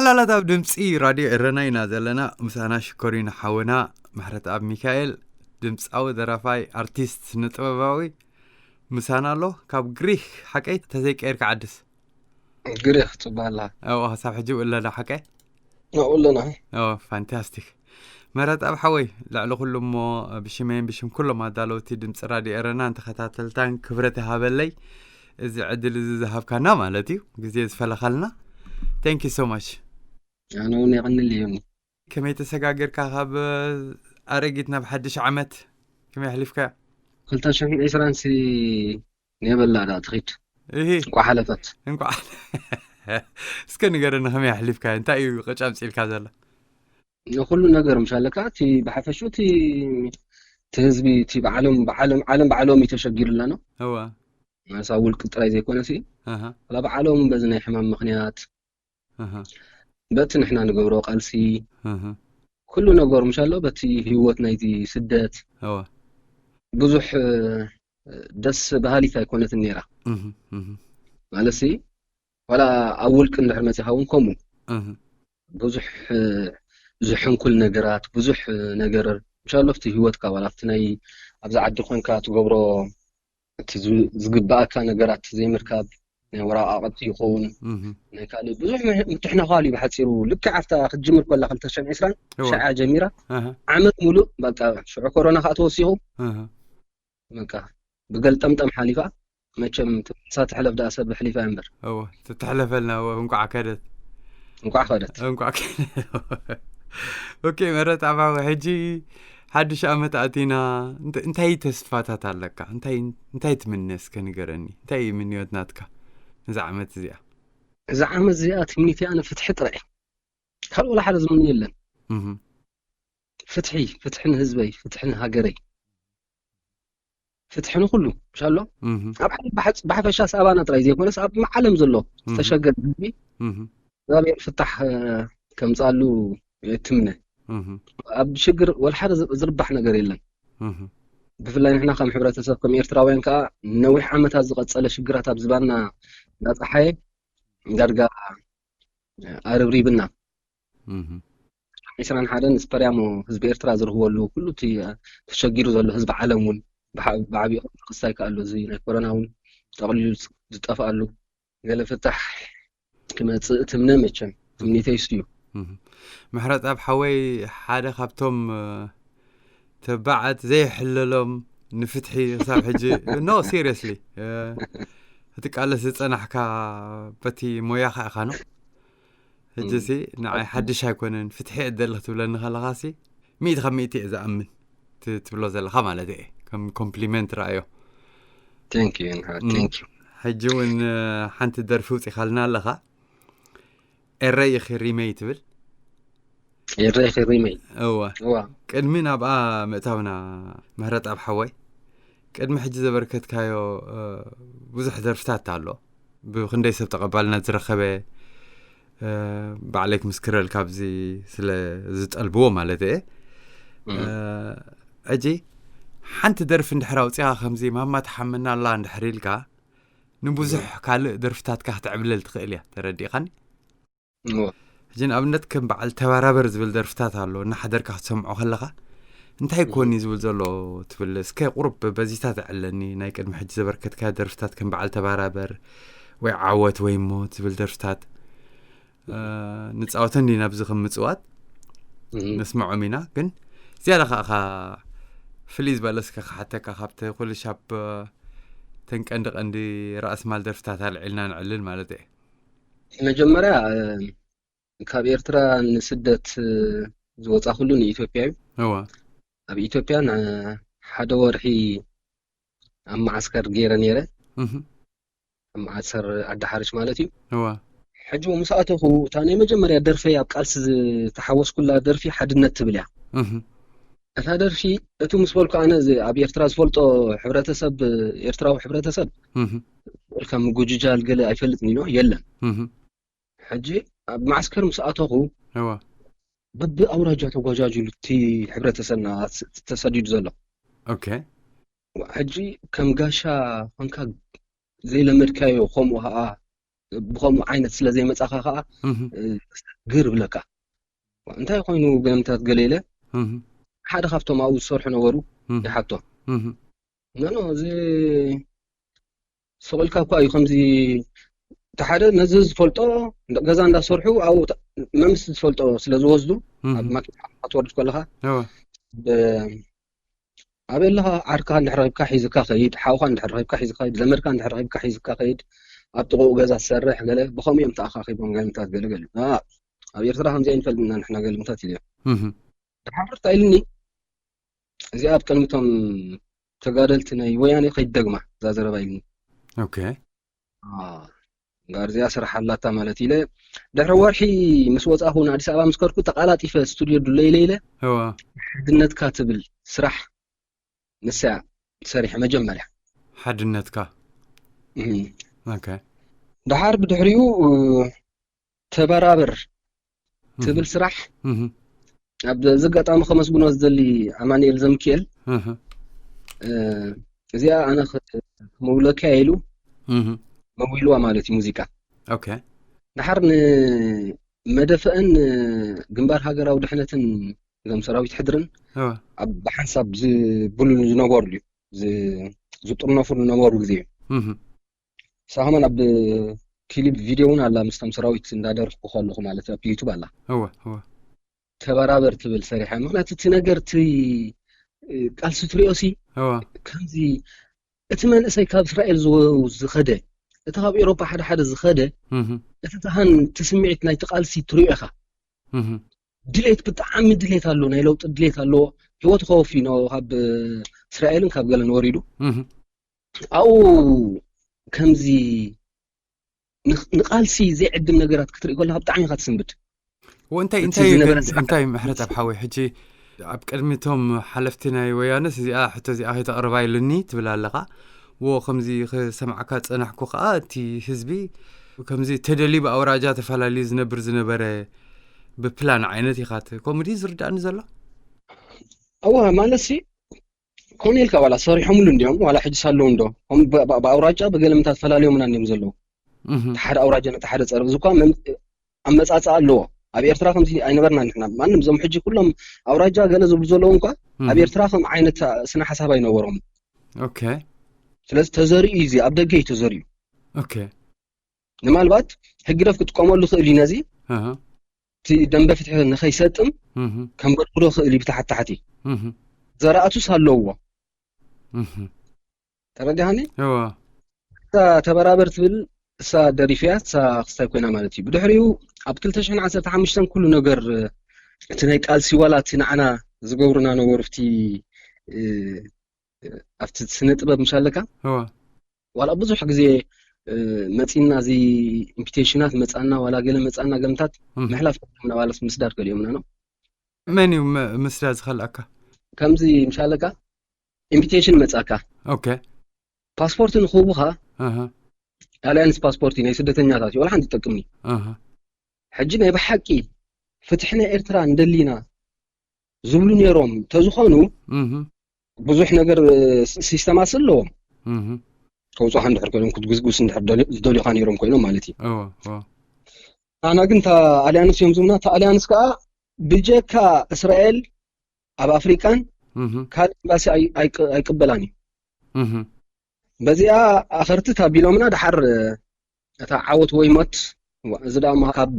ሓላላት ኣብ ድምፂ ራድዮ ኤረና ኢና ዘለና። ምሳና ሽኮሪና ሓውና ምሕረት ኣብ ሚካኤል፣ ድምፃዊ፣ ደራፋይ፣ ኣርቲስት፣ ስነ ጥበባዊ ምሳና ኣሎ። ካብ ግሪክ ሓቀይ ተዘይቀየርካ ዓድስ? ግሪክ ጽባላ ው ሳብ ሕጂ ውእለዳ ሓቀይ? ናውለና ፋንታስቲክ። መረጣብ ሓወይ፣ ልዕሊ ኩሉ እሞ ብሽመይን ብሽም ኩሎም ኣዳለውቲ ድምፂ ራድዮ ኤረናን ተኸታተልታን ክብረት ይሃበለይ፣ እዚ ዕድል እዚ ዝሃብካና ማለት እዩ፣ ግዜ ዝፈለኻልና። Thank you so much። ኣነ እውን የቐንል እዩኒ። ከመይ ተሰጋገርካ ካብ ኣረጊት ናብ ሓድሽ ዓመት? ከመይ ኣሕሊፍካዮ? ክልተ ሽሕን ዕስራን ሲ ነበላ ዳ ትኺድ እሂ እንኳ ሓለፈት። እንኳዕ እስከ ንገረኒ፣ ከመይ ኣሕሊፍካዮ? እንታይ እዩ ቅጫ ኣምፂልካ ዘሎ? ንኩሉ ነገር ምሻለካ እቲ ብሓፈሹ እቲ እቲ ህዝቢ እቲ ብዓለም ብዓለም ዓለም ባዕሎም እዩ ተሸጊሩ ኣለና። እወ ማለሳ ውልቂ ጥራይ ዘይኮነ ሲ ኣሃ ላ ብዓሎም በዚ ናይ ሕማም ምክንያት ኣሃ በቲ ንሕና ንገብሮ ቃልሲ ኣሃ ኩሉ ነገሩ ምሻሎ በቲ ህይወት ናይቲ ስደት እወ ብዙሕ ደስ በሃሊት ኣይኮነትን ነይራ። እህ እህ ማለት ሲ ዋላ ኣብ ውልቂ እንድሕር መፂኻ እውን ከምኡ እህ ብዙሕ ዝሕንኩል ነገራት ብዙሕ ነገር ምሻሎ ኣብቲ ህይወትካ ዋላ ኣብቲ ናይ ኣብዚ ዓዲ ኮንካ ትገብሮ እቲ ዝ- ዝግባኣካ ነገራት ዘይምርካብ ናይ ወረቃቅቲ ይኸውን እህ ናይ ካልእ ብዙሕ ምሕ- ምትሕንኳል እዩ ብሓፂሩ። ልክዕ ኣብታ ክትጅምር ከላ ክልተ ሽሕን ዕስራን እወ ሽዓ ጀሚራ ኣሃ ዓመት ሙሉእ በቃ ሽዑ ኮሮና ከዓ ተወሲኹ ኣሃ በቃ ብገልጠምጠም ሓሊፋ። መቸም ትሳ ትሕለፍ ደኣ ሰብ ኣሕሊፋ እምበር እወ ትትሕለፈልና እወ እንቋዕ ከደት እንቋዕ ከደት። እንቋዕ ከ- ኦኬ መረጣ ሓወይ፣ ሕጂ ሓድሽ ዓመት ኣቲና፣ እንተ- እንታይ ተስፋታት ኣለካ? እንታይ እንታይ ትምነ እስከ ንገረኒ? እንታይ እዩ ምንዮት ናትካ ነዛ ዓመት እዚኣ? እዛ ዓመት እዚኣ ትምኒተይ ኣነ ፍትሒ ጥራይ እዩ። ካልእ ወላ ሓደ ዝምኑ የለን። እህ ፍትሒ ፍትሒ ንህዝበይ ፍትሒ ንሃገረይ ፍትሒ ንኩሉ ምሻሎ እህ ኣብ ዓለም ብሓ- ብሓፈሻ ሰኣባና ጥራይ ዘይኮነስ ኣብ ዓለም ዘሎ ዝተሸገረ ህዝቢ እህ እግዚኣብሔር ፍታሕ እ፣ ከምፅኣሉ ትምነ። እህ ኣብ ሽግር ወላ ሓደ ዝ- ዝርባሕ ነገር የለን። እህ ብፍላይ ንሕና ከም ሕብረተሰብ ከም ኤርትራውያን ከዓ ነዊሕ ዓመታት ዝቐፀለ ሽግራት ኣብ ዝባና እንዳፀሓየ ዳርጋ ኣርብሪብና። እህ ዕስራን ሓደን ስፐርያሞ ህዝቢ ኤርትራ ዝርህወሉ ኩሉ እቲ ተሸጊሩ ዘሎ ህዝቢ ዓለም እውን ብዓ- ብዓቢኡ ክሳይ ከኣሉ እዚ ናይ ኮሮና እውን ጠቕሊሉ ዝጠፍኣሉ ገለ ፍታሕ ክመፅእ ትምነ። መቸም ትምኒተይ እሱ እዩ። እህ ምሕረት ኣብ ሓወይ ሓደ ካብቶም እ፣ ተባዓት ዘይሕለሎም ንፍትሒ ክሳብ ሕጂ no seriously እ፣ ክትቃለስ ዝፀናሕካ በቲ ሞያኻ ኢኻ ነው። ሕጂ ሲ ንዓይ ሓድሽ ኣይኮነን ፍትሒ እደሊ ክትብለኒ ከለኻ ሲ ሚእቲ ካብ ሚእቲ እየ ዝኣምን ት- ትብሎ ዘለኻ ማለት እየ ከም ኮምፕሊመንት ረኣዮ። Thank you ንሓ- እም። thank you። ሕጂ እውን እ፣ ሓንቲ ደርፊ ውፂኻልና ኣለኻ ኤረይ ኢኺ ሪመይ ትብል። ኤረይ ኢኺ ሪመይ እወ እዋ ቅድሚ ናብኣ ምእታውና ምህረት ኣብ ሓወይ ቅድሚ ሕጂ ዘበርከትካዮ እ፣ ብዙሕ ደርፍታት ኣሎ ብክንደይ ሰብ ተቐባልነት ዝረኸበ እ፣ ባዕለይ ክምስክረልካ ኣብዚ ስለ ዝጠልብዎ ማለት እየ። እ፣ ሕጂ ሓንቲ ደርፊ እንድሕር ኣውፂኻ ከምዚ ማማ ትሓመና ኣላ እንድሕር ኢልካ ንብዙሕ ካልእ ደርፍታትካ ክትዕብለል ትኽእል እያ። ተረዲእኻኒ? እዋ ሕጂ ንኣብነት ከም በዓል ተባራበር ዝብል ደርፍታት ኣሎ እናሓደርካ ክትሰምዖ ከለኻ እንታይ ኮኒ ዝብል ዘሎ ትብል እስከ ቁሩብ በዚታት ኣዕለኒ ናይ ቅድሚ ሕጂ ዘበርከትካ ደርፍታት ከም በዓል ተባራበር ወይ ዓወት ወይ ሞት ዝብል ደርፍታት እ፣ ንፃወተን ዲና ኣብዚ ከም ምፅዋት እህ ነስምዖም ኢና ግን ዝያዳ ከዓ ፍልይ ዝበለ እስከ ክሓተካ ካብቲ ኩሉ ሻብ ተን ቀንዲ ቀንዲ ራእሲ ማል ደርፍታት ኣልዒልና ንዕልል ማለት እየ መጀመርያ እ፣ ካብ ኤርትራ ንስደት እ፣ ዝወፃ ኩሉ ንኢትዮጵያ እዩ። እዋ ኣብ ኢትዮጵያ ንሓደ ወርሒ ኣብ መዓስከር ገይረ ነይረ። እህ ኣብ መዓስከር ዓዲ ሓርሽ ማለት እዩ። እዋ ሕጂ ምስ ኣተኹ እታ ናይ መጀመርያ ደርፈይ ኣብ ቃልሲ ዝተሓወስኩላ ደርፊ ሓድነት ትብል እያ። እህ እታ ደርፊ እቲ ምስ በልኩ ኣነ እዚ ኣብ ኤርትራ ዝፈልጦ ሕብረተሰብ ኤርትራዊ ሕብረተሰብ እህ ኢልካ ምጉጅጃል ገለ ኣይፈልጥን ኢኖ የለን። እህ ሕጂ ኣብ መዓስከር ምስ ኣተኹ እዋ በብኣውራጃ ተጓጃጅሉ እቲ ሕብረተሰብና ተሰዲዱ ዘሎ ኦኬ ሕጂ ከም ጋሻ ኮንካ ዘይለመድካዮ ከምኡ ከዓ ብኸምኡ ዓይነት ስለ ዘይመጻኻ ከኣ ግር ብለካ። እንታይ ኮይኑ ገለምታት ገለ ኢለ ሓደ ካብቶም ኣብኡ ዝሰርሑ ነበሩ ይሓቶ። ኖ ኖ፣ እዚ ሰቕ ኢልካ እኳ እዩ ከምዚ፣ እቲ ሓደ ነዚ ዝፈልጦ ገዛ እንዳሰርሑ ኣብኡ መምስ ዝፈልጦ ስለ ዝወስዱ ኣብ ማኪና ክትወርድ ከለኻ ኣበይ ኣለኻ? ዓርካ እንድሕር ረኺብካ ሒዝካ ከይድ፣ ሓውካ እንድሕር ረኺብካ ሒዝካ ከይድ፣ ዘመድካ እንድሕር ረኺብካ ሒዝካ ከይድ፣ ኣብ ጥቕኡ ገዛ ትሰርሕ ገለ፣ ብኸምኡ እዮም ተኣኻኺቦም ገልምታት ገለ ገለ። ኣብ ኤርትራ ከምዚ ኣይንፈልጥና ንሕና ገልምታት ኢለ። ድሓር እንታይ ኢልኒ፣ እዚኣ ኣብ ቅድሚቶም ተጋደልቲ ናይ ወያነ ከይትደግማ እዛ ዘረባ ኢልኒ። ኦኬ። ጋር እዚኣ ስራሕ ኣላታ ማለት ኢለ ድሕሪ ወርሒ ምስ ወፃኹ ንኣዲስ ኣበባ ምስ ከድኩ ተቃላጢፈ ስቱድዮ ድለይ ኢለ ኢለ እዋ ሓድነትካ ትብል ስራሕ ንሳ ሰሪሐ መጀመርያ። ሓድነትካ እም። ኦኬ። ድሓር ብድሕሪኡ ተበራበር ትብል ስራሕ ኣብ ዘጋጣሚ ከመስግኖ ዝደሊ ኣማኑኤል ዘምክኤል እዚኣ ኣነ ክምውለካ ኢሉ መዊልዋ ማለት እዩ ሙዚቃ። ኦኬ። ድሓር ንመደፈእን ግንባር ሃገራዊ ድሕነትን እዞም ሰራዊት ሕድርን ኣብ ብሓንሳብ ዝብሉ ዝነበሩ እዩ ዝጥርነፉ ዝነበሩ ግዜ እዩ። ሳኸመን ኣብ ክሊፕ ቪድዮ እውን ኣላ ምስቶም ሰራዊት እንዳደርፍኩ ከለኹ ማለት ኣብ ዩቱብ ኣላ። እወ እወ ተበራበር ትብል ሰሪሐ። ምክንያቱ እቲ ነገር እቲ ቃልሲ ትሪኦ ሲ እወ ከምዚ እቲ መንእሰይ ካብ እስራኤል ዝወ- ዝኸደ እቲ ካብ ኤሮፓ ሓደ ሓደ ዝኸደ እህ እቲ ተሃን እቲ ስምዒት ናይቲ ቃልሲ ትሪኦ ኢኻ። እህ ድሌት ብጣዕሚ ድሌት ኣሎ፣ ናይ ለውጢ ድሌት ኣለዎ። ህይወቱ ከወፊ ነው ካብ እስራኤልን ካብ ገለን ወሪዱ እህ ኣብኡ ከምዚ ን- ንቃልሲ ዘይዕድም ነገራት ክትርኢ ከለካ ብጣዕሚ ኢካ ትስንብድ። ወእንታይ እቲ እንታይ ዝነበረ ግን- እንታይ ምሕረት ኣብ ሓወይ ሕጂ ኣብ ቅድሚቶም ሓለፍቲ ናይ ወያነስ እዚኣ ሕቶ እዚኣ ከይተቕርባ ኢሉኒ ትብል ኣለኻ። ዎ ከምዚ ክሰምዓካ ዝጸናሕኩ ከኣ እቲ ህዝቢ ከምዚ ተደልዩ ብኣውራጃ ተፈላልዩ ዝነብር ዝነበረ ብፕላን ዓይነት ኢኻ ት- ከምኡ ድዩ ዝርዳእኒ ዘሎ? እወ ማለት ሲ ኮነ ኢልካ ዋላ ሰሪሖምሉ እንዲዮም ዋላ ሕጂ ሳለዉ እንዶ ከም ብ- ብ- ብኣውራጃ ብገለምታት ፈላልዮምና እንዲዮም ዘለዉ። እህ እቲ ሓደ ኣውራጃ ነቲ ሓደ ጸርብ እዚ እኳ መም- ኣመጻጽኣ ኣለዎ። ኣብ ኤርትራ ከምዚ ኣይነበርና ንሕና ማንም እዞም ሕጂ ኩሎም ኣውራጃ ገለ ዝብሉ ዘለዉ እንኳ ኣብ ኤርትራ ከም ዓይነት ስነ ሓሳብ ኣይነበሮም። ኦኬ ስለዚ ተዘሪኡ እዩ እዚ ኣብ ደገ እዩ ተዘሪኡ። ኦኬ ንማልባት ህግደፍ ክጥቀመሉ ይኽእል እዩ ነዚ እህ እቲ ደንበ ፍትሒ ንኸይሰጥም እህ ከንበድብዶ ይኽእል እዩ ብታሕቲ ታሕቲ እህ ዘራእቱስ ኣለውዎ። እህ ተረዳሃኒ? እወ እሳ ተበራበር ትብል እሳ ደሪፍያ እሳ ክስታይ ኮይና ማለት እዩ። ብድሕሪኡ ኣብ ክልተ ሽሕን ዓሰርተ ሓሙሽተን ኩሉ ነገር እቲ ናይ ቃልሲ ዋላ እቲ ንዓና ዝገብሩና ነበሩ እቲ እ፣ ኣብቲ ስነ ጥበብ ምሽ ኣለካ እወ ዋላ ብዙሕ ግዜ እ፣ መፂና እዚ ኢንቪቴሽናት መፃና ዋላ ገለ መፃና ገምታት እህ ምሕላፍ ገሊኦምና ዋላስ ምስዳድ ገሊኦምና ነው። መን እዩ ም- ምስዳድ ዝኸልኣካ? ከምዚ ምሽ ኣለካ ኢንቪቴሽን መፃካ ኦኬ ፓስፖርት ንክህቡኻ እህ ኣልያንስ ፓስፖርት ናይ ስደተኛታት እዩ ዋላ ሓንቲ ትጠቅምኒ። እህ ሕጂ ናይ ብሓቂ ፍትሒ ናይ ኤርትራ እንደሊና ዝብሉ ነይሮም ተዝኾኑ እህ ብዙሕ ነገር እ፣ ሲ- ሲስተማስ ኣለዎም። እህ ከውፅኻ እንድሕር ኮይኖም ክትጉስጉስ እንድሕር ደሊ- ዝደልዩኻ ነይሮም ኮይኖም ማለት እዩ። እወ እወ ኣና ግን እታ ኣልያንስ እዮም ዝብና እታ ኣልያንስ ከዓ ብጀካ እስራኤል ኣብ ኣፍሪቃን እህ ካልእ ኤምባሲ ኣይ- ኣይቅ- ኣይቅበላን እዩ። እህ በዚኣ ኣኸርትት ኣቢሎምና ድሓር እታ ዓወት ወይ ሞት እዚ ደኣ እሞ ካብ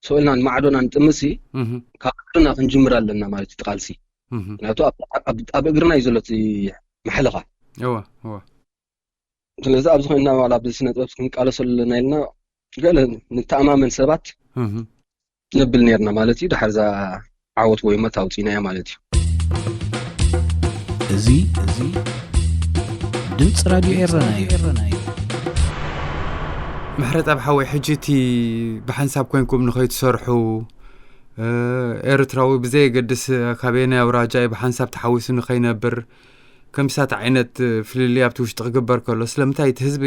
ስእልና ንማዕዶና ንጥምሲ እህ ካብ እግርና ክንጅምር ኣለና ማለት እዩ ቃልሲ። እህ ምክንያቱ ኣብ- ኣብ- ኣብ እግርና እዩ ዘሎ እቲ ማሕለኻ። እወ እወ ስለዚ ኣብዚ ኮይንና ዋላ ኣብዚ ስነ ጥበብ ክንቃለሰሉ ኣለና ኢልና ገለ ንተኣማመን ሰባት እህ ነብል ነርና ማለት እዩ። ድሓር እዛ ዓወት ወይ ሞት ኣውፂናያ ማለት እዩ። እዚ እዚ ድምፂ ራድዮ ኤረና እዩ። ምሕረት ኣብ ሓወይ ሕጂ እቲ ብሓንሳብ ኮንኩም ንኸይትሰርሑ እ፣ ኤርትራዊ ብዘየገድስ ካበየናይ ኣውራጃ እዩ ብሓንሳብ ተሓዊሱ ንኸይነብር ከምሳት ዓይነት ፍልልይ ኣብቲ ውሽጢ ክግበር ከሎ ስለምንታይ እቲ ህዝቢ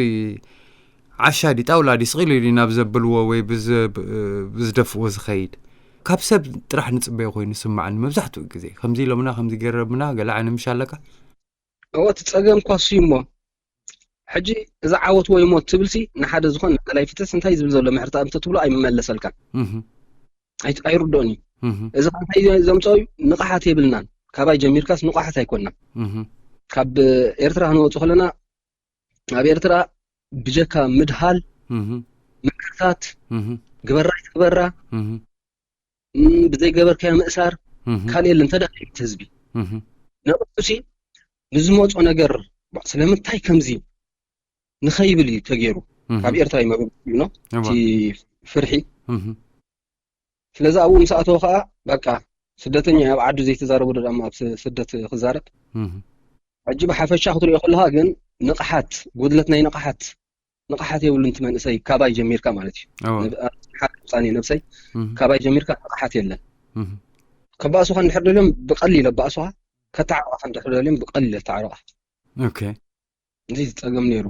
ዓሻ ዲ ጣውላ ዲ ስቒሉ ዲ ናብ ዘብልዎ ወይ ብዝ- ብዝደፍዎ ዝኸይድ ካብ ሰብ ጥራሕ ንጽበዮ ኮይኑ ስማዕኒ መብዛሕትኡ ግዜ ከምዚ ኢሎምና ከምዚ ገረምና ገለ ዓይነት ምሽ ኣለካ እወ እቲ ፀገም ኳሱ እዩ እሞ ሕጂ እዛ ዓወት ወይ ሞት ትብልሲ ንሓደ ዝኾነ ደላይ ፍትሕስ እንታይ ዝብል ዘሎ ምሕርታ እንተ ትብሎ ኣይመለሰልካን። ኣይርድኦን እዩ። እዚ ከ እንታይ ዘምፅኦ እዩ? ንቕሓት የብልናን። ካባይ ጀሚርካስ ንቕሓት ኣይኮንናን። ካብ ኤርትራ ክንወፅ ከለና ኣብ ኤርትራ ብጀካ ምድሃል፣ ምክርታት፣ ግበራ ይትግበራ፣ ብዘይገበርካዮ ምእሳር ካልእ የለን። ተዳኺሉ ህዝቢ ነቕሱሲ ንዝመፆ ነገር ስለምንታይ ከምዚ ንኸይብል እዩ ተገይሩ። ካብ ኤርትራ ይመብብ ነው እቲ ፍርሒ። ስለዚ ኣብኡ ምስ ኣተወ ከዓ በቃ ስደተኛ ኣብ ዓዱ ዘይተዛረቡ ዶ ደማ ኣብ ስደት ክዛረብ። ሕጂ ብሓፈሻ ክትሪኦ ከለካ ግን ንቕሓት፣ ጉድለት ናይ ንቕሓት፣ ንቕሓት የብሉን እቲ መንእሰይ ካባይ ጀሚርካ ማለት እዩ። ሓሳብ ውሳኔ ነብሰይ ካባይ ጀሚርካ ንቕሓት የለን። ከባእሱካ እንድሕር ደልዮም ብቐሊል ኣባእሱካ፣ ከተዓርቑካ እንድሕር ደልዮም ብቐሊል ተዓርቑካ። እዚ ጸገም ነይሩ።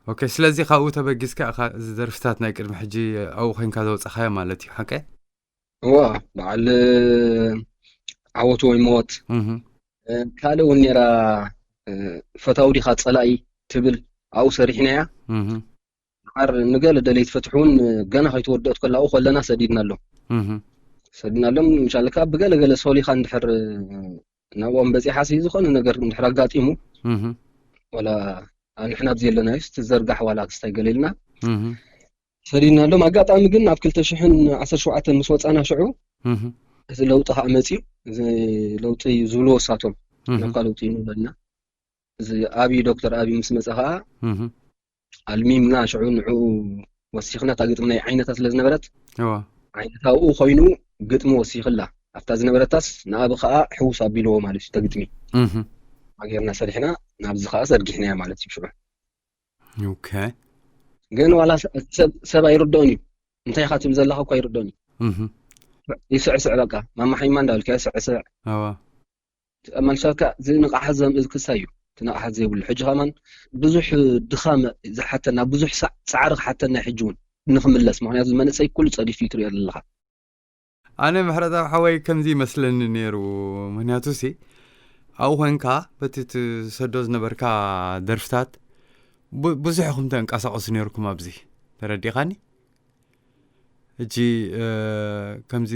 ኦኬ፣ ስለዚ ካብኡ ተበጊስካ ኢኻ እዚ ደርፍታት ናይ ቅድሚ ሕጂ ኣብኡ ኮይንካ ዘውጻኻዮ ማለት እዩ፣ ሓቀ? እዋ፣ በዓል ዓወት ወይ ሞት። ካልእ እውን ነይራ፣ ፈታዊ ዲኻ ጸላኢ ትብል ኣብኡ ሰሪሕናያ። ዓር ንገለ ደለይቲ ፍትሒ እውን ገና ከይተወደአት ከላ ኣብኡ ከለና ሰዲድናሎም። ሰዲድናሎም፣ ምሻለካ ብገለ ገለ ሶሊኻ እንድሕር ናብኦም በፂሓ ሲ ዝኾነ ነገር እንድሕር ኣጋጢሙ፣ ዋላ ንሕና ኣብዚ የለናዮስ ትዘርጋሕ ዋላ ክስታይ ገለ ኢልና ሰዲድናሎም። ኣጋጣሚ ግን ኣብ ክልተ ሽሕን ዓሰርተ ሸውዓተን ምስ ወፃና ሽዑ እዚ ለውጢ ከዓ መፅዩ። እዚ ለውጢ እዩ ዝብልዎ እሳቶም፣ ናብካ ለውጢ እዩ ንብለና። እዚ ኣብይ፣ ዶክተር ኣብይ ምስ መፀ ከዓ ኣልሚምና ሽዑ ንዕኡ ወሲኽና፣ እታ ግጥሚ ናይ ዓይነታ ስለ ዝነበረት ዓይነታ ኣብኡ ኮይኑ ግጥሚ ወሲኽላ፣ ኣብታ ዝነበረታስ ንኣብ ከዓ ሕውስ ኣቢልዎ ማለት እዩ። ተግጥሚ ኣጌርና ሰሪሕና ናብዚ ከዓ ዘርጊሕናያ ማለት እዩ። ሽዑ ኦኬ። ግን ዋላ ሰብ ኣይርድኦን እዩ። እንታይ ኢኻ ትብል ዘለኻ እኳ ኣይርድኦን እዩ። ይስዕስዕ በቃ፣ ማማ ሓይማ እንዳበልካ ይስዕስዕ። መልሳካ ዝንቕሓት ዘምእዝ ክሳይ እዩ። እቲ ንቕሓት ዘይብሉ ሕጂ ከማን ብዙሕ ድኻም ዝሓተና፣ ብዙሕ ፃዕሪ ክሓተና ሕጂ እውን ንክምለስ። ምክንያቱ መንእሰይ ኩሉ ፀዲፉ እዩ ትሪኦ ዘለካ። ኣነ ምሕረታዊ ሓወይ ከምዚ ይመስለኒ ነይሩ። ምክንያቱ ሲ ኣብኡ ኮንካ በቲ ትሰዶ ዝነበርካ ደርፍታት ብዙሕ ኢኹም ተንቀሳቐሱ ነይርኩም ኣብዚ፣ ተረዲኻኒ? ሕጂ ከምዚ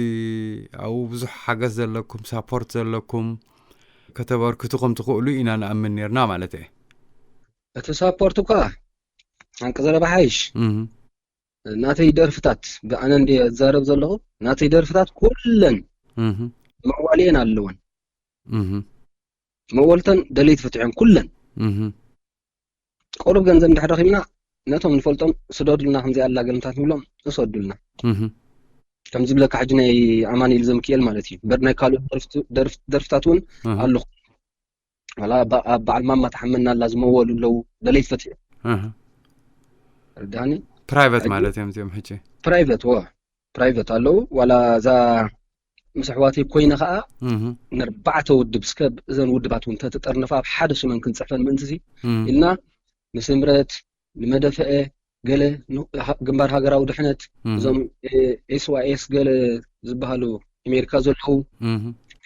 ኣብኡ ብዙሕ ሓገዝ ዘለኩም፣ ሳፖርት ዘለኩም፣ ከተበርክቱ ከም ትኽእሉ ኢና ንኣምን ነርና ማለት እየ። እቲ ሳፖርት እኳ ሓቂ ዘረባ ሓይሽ ናተይ ደርፍታት ብኣነ እንደ ዛረብ ዘለኹ፣ ናተይ ደርፍታት ኩለን መዋሊኤን ኣለወን። መወልተን ደለይቲ ፍትሕን ኩለን ቁሩብ ገንዘብ እንድሕር ረኺብና ነቶም ንፈልጦም ስደዱልና፣ ከምዚ ኣላ ገልምታት ንብሎም እሰዱልና። ከም ዝብለካ ሕጂ ናይ ኣማኒኤል ዘምክኤል ማለት እዩ። በር ናይ ካልኦት ደርፍታት እውን ኣለኹ። ዋላ በዓል ማማ ተሓመና ኣላ ዝመወሉ ኣለዉ፣ ደለይቲ ፍትሒ። ርዳኒ። ፕራይቨት ማለት እዮም እዚኦም ሕጂ። ፕራይቨት ወ ፕራይቨት ኣለዉ። ዋላ እዛ ምስ ኣሕዋተይ ኮይነ ከዓ ንኣርባዕተ ውድብ እስከ እዘን ውድባት እውን ተተጠርነፋ ኣብ ሓደ ሽመን ክንፅሕፈን ምእንቲ ሲ ኢልና ንስምረት፣ ንመደፈኤ፣ ገለ ግንባር ሃገራዊ ድሕነት፣ እዞም ኤስዋኤስ ገለ ዝበሃሉ ኣሜሪካ ዘለዉ፣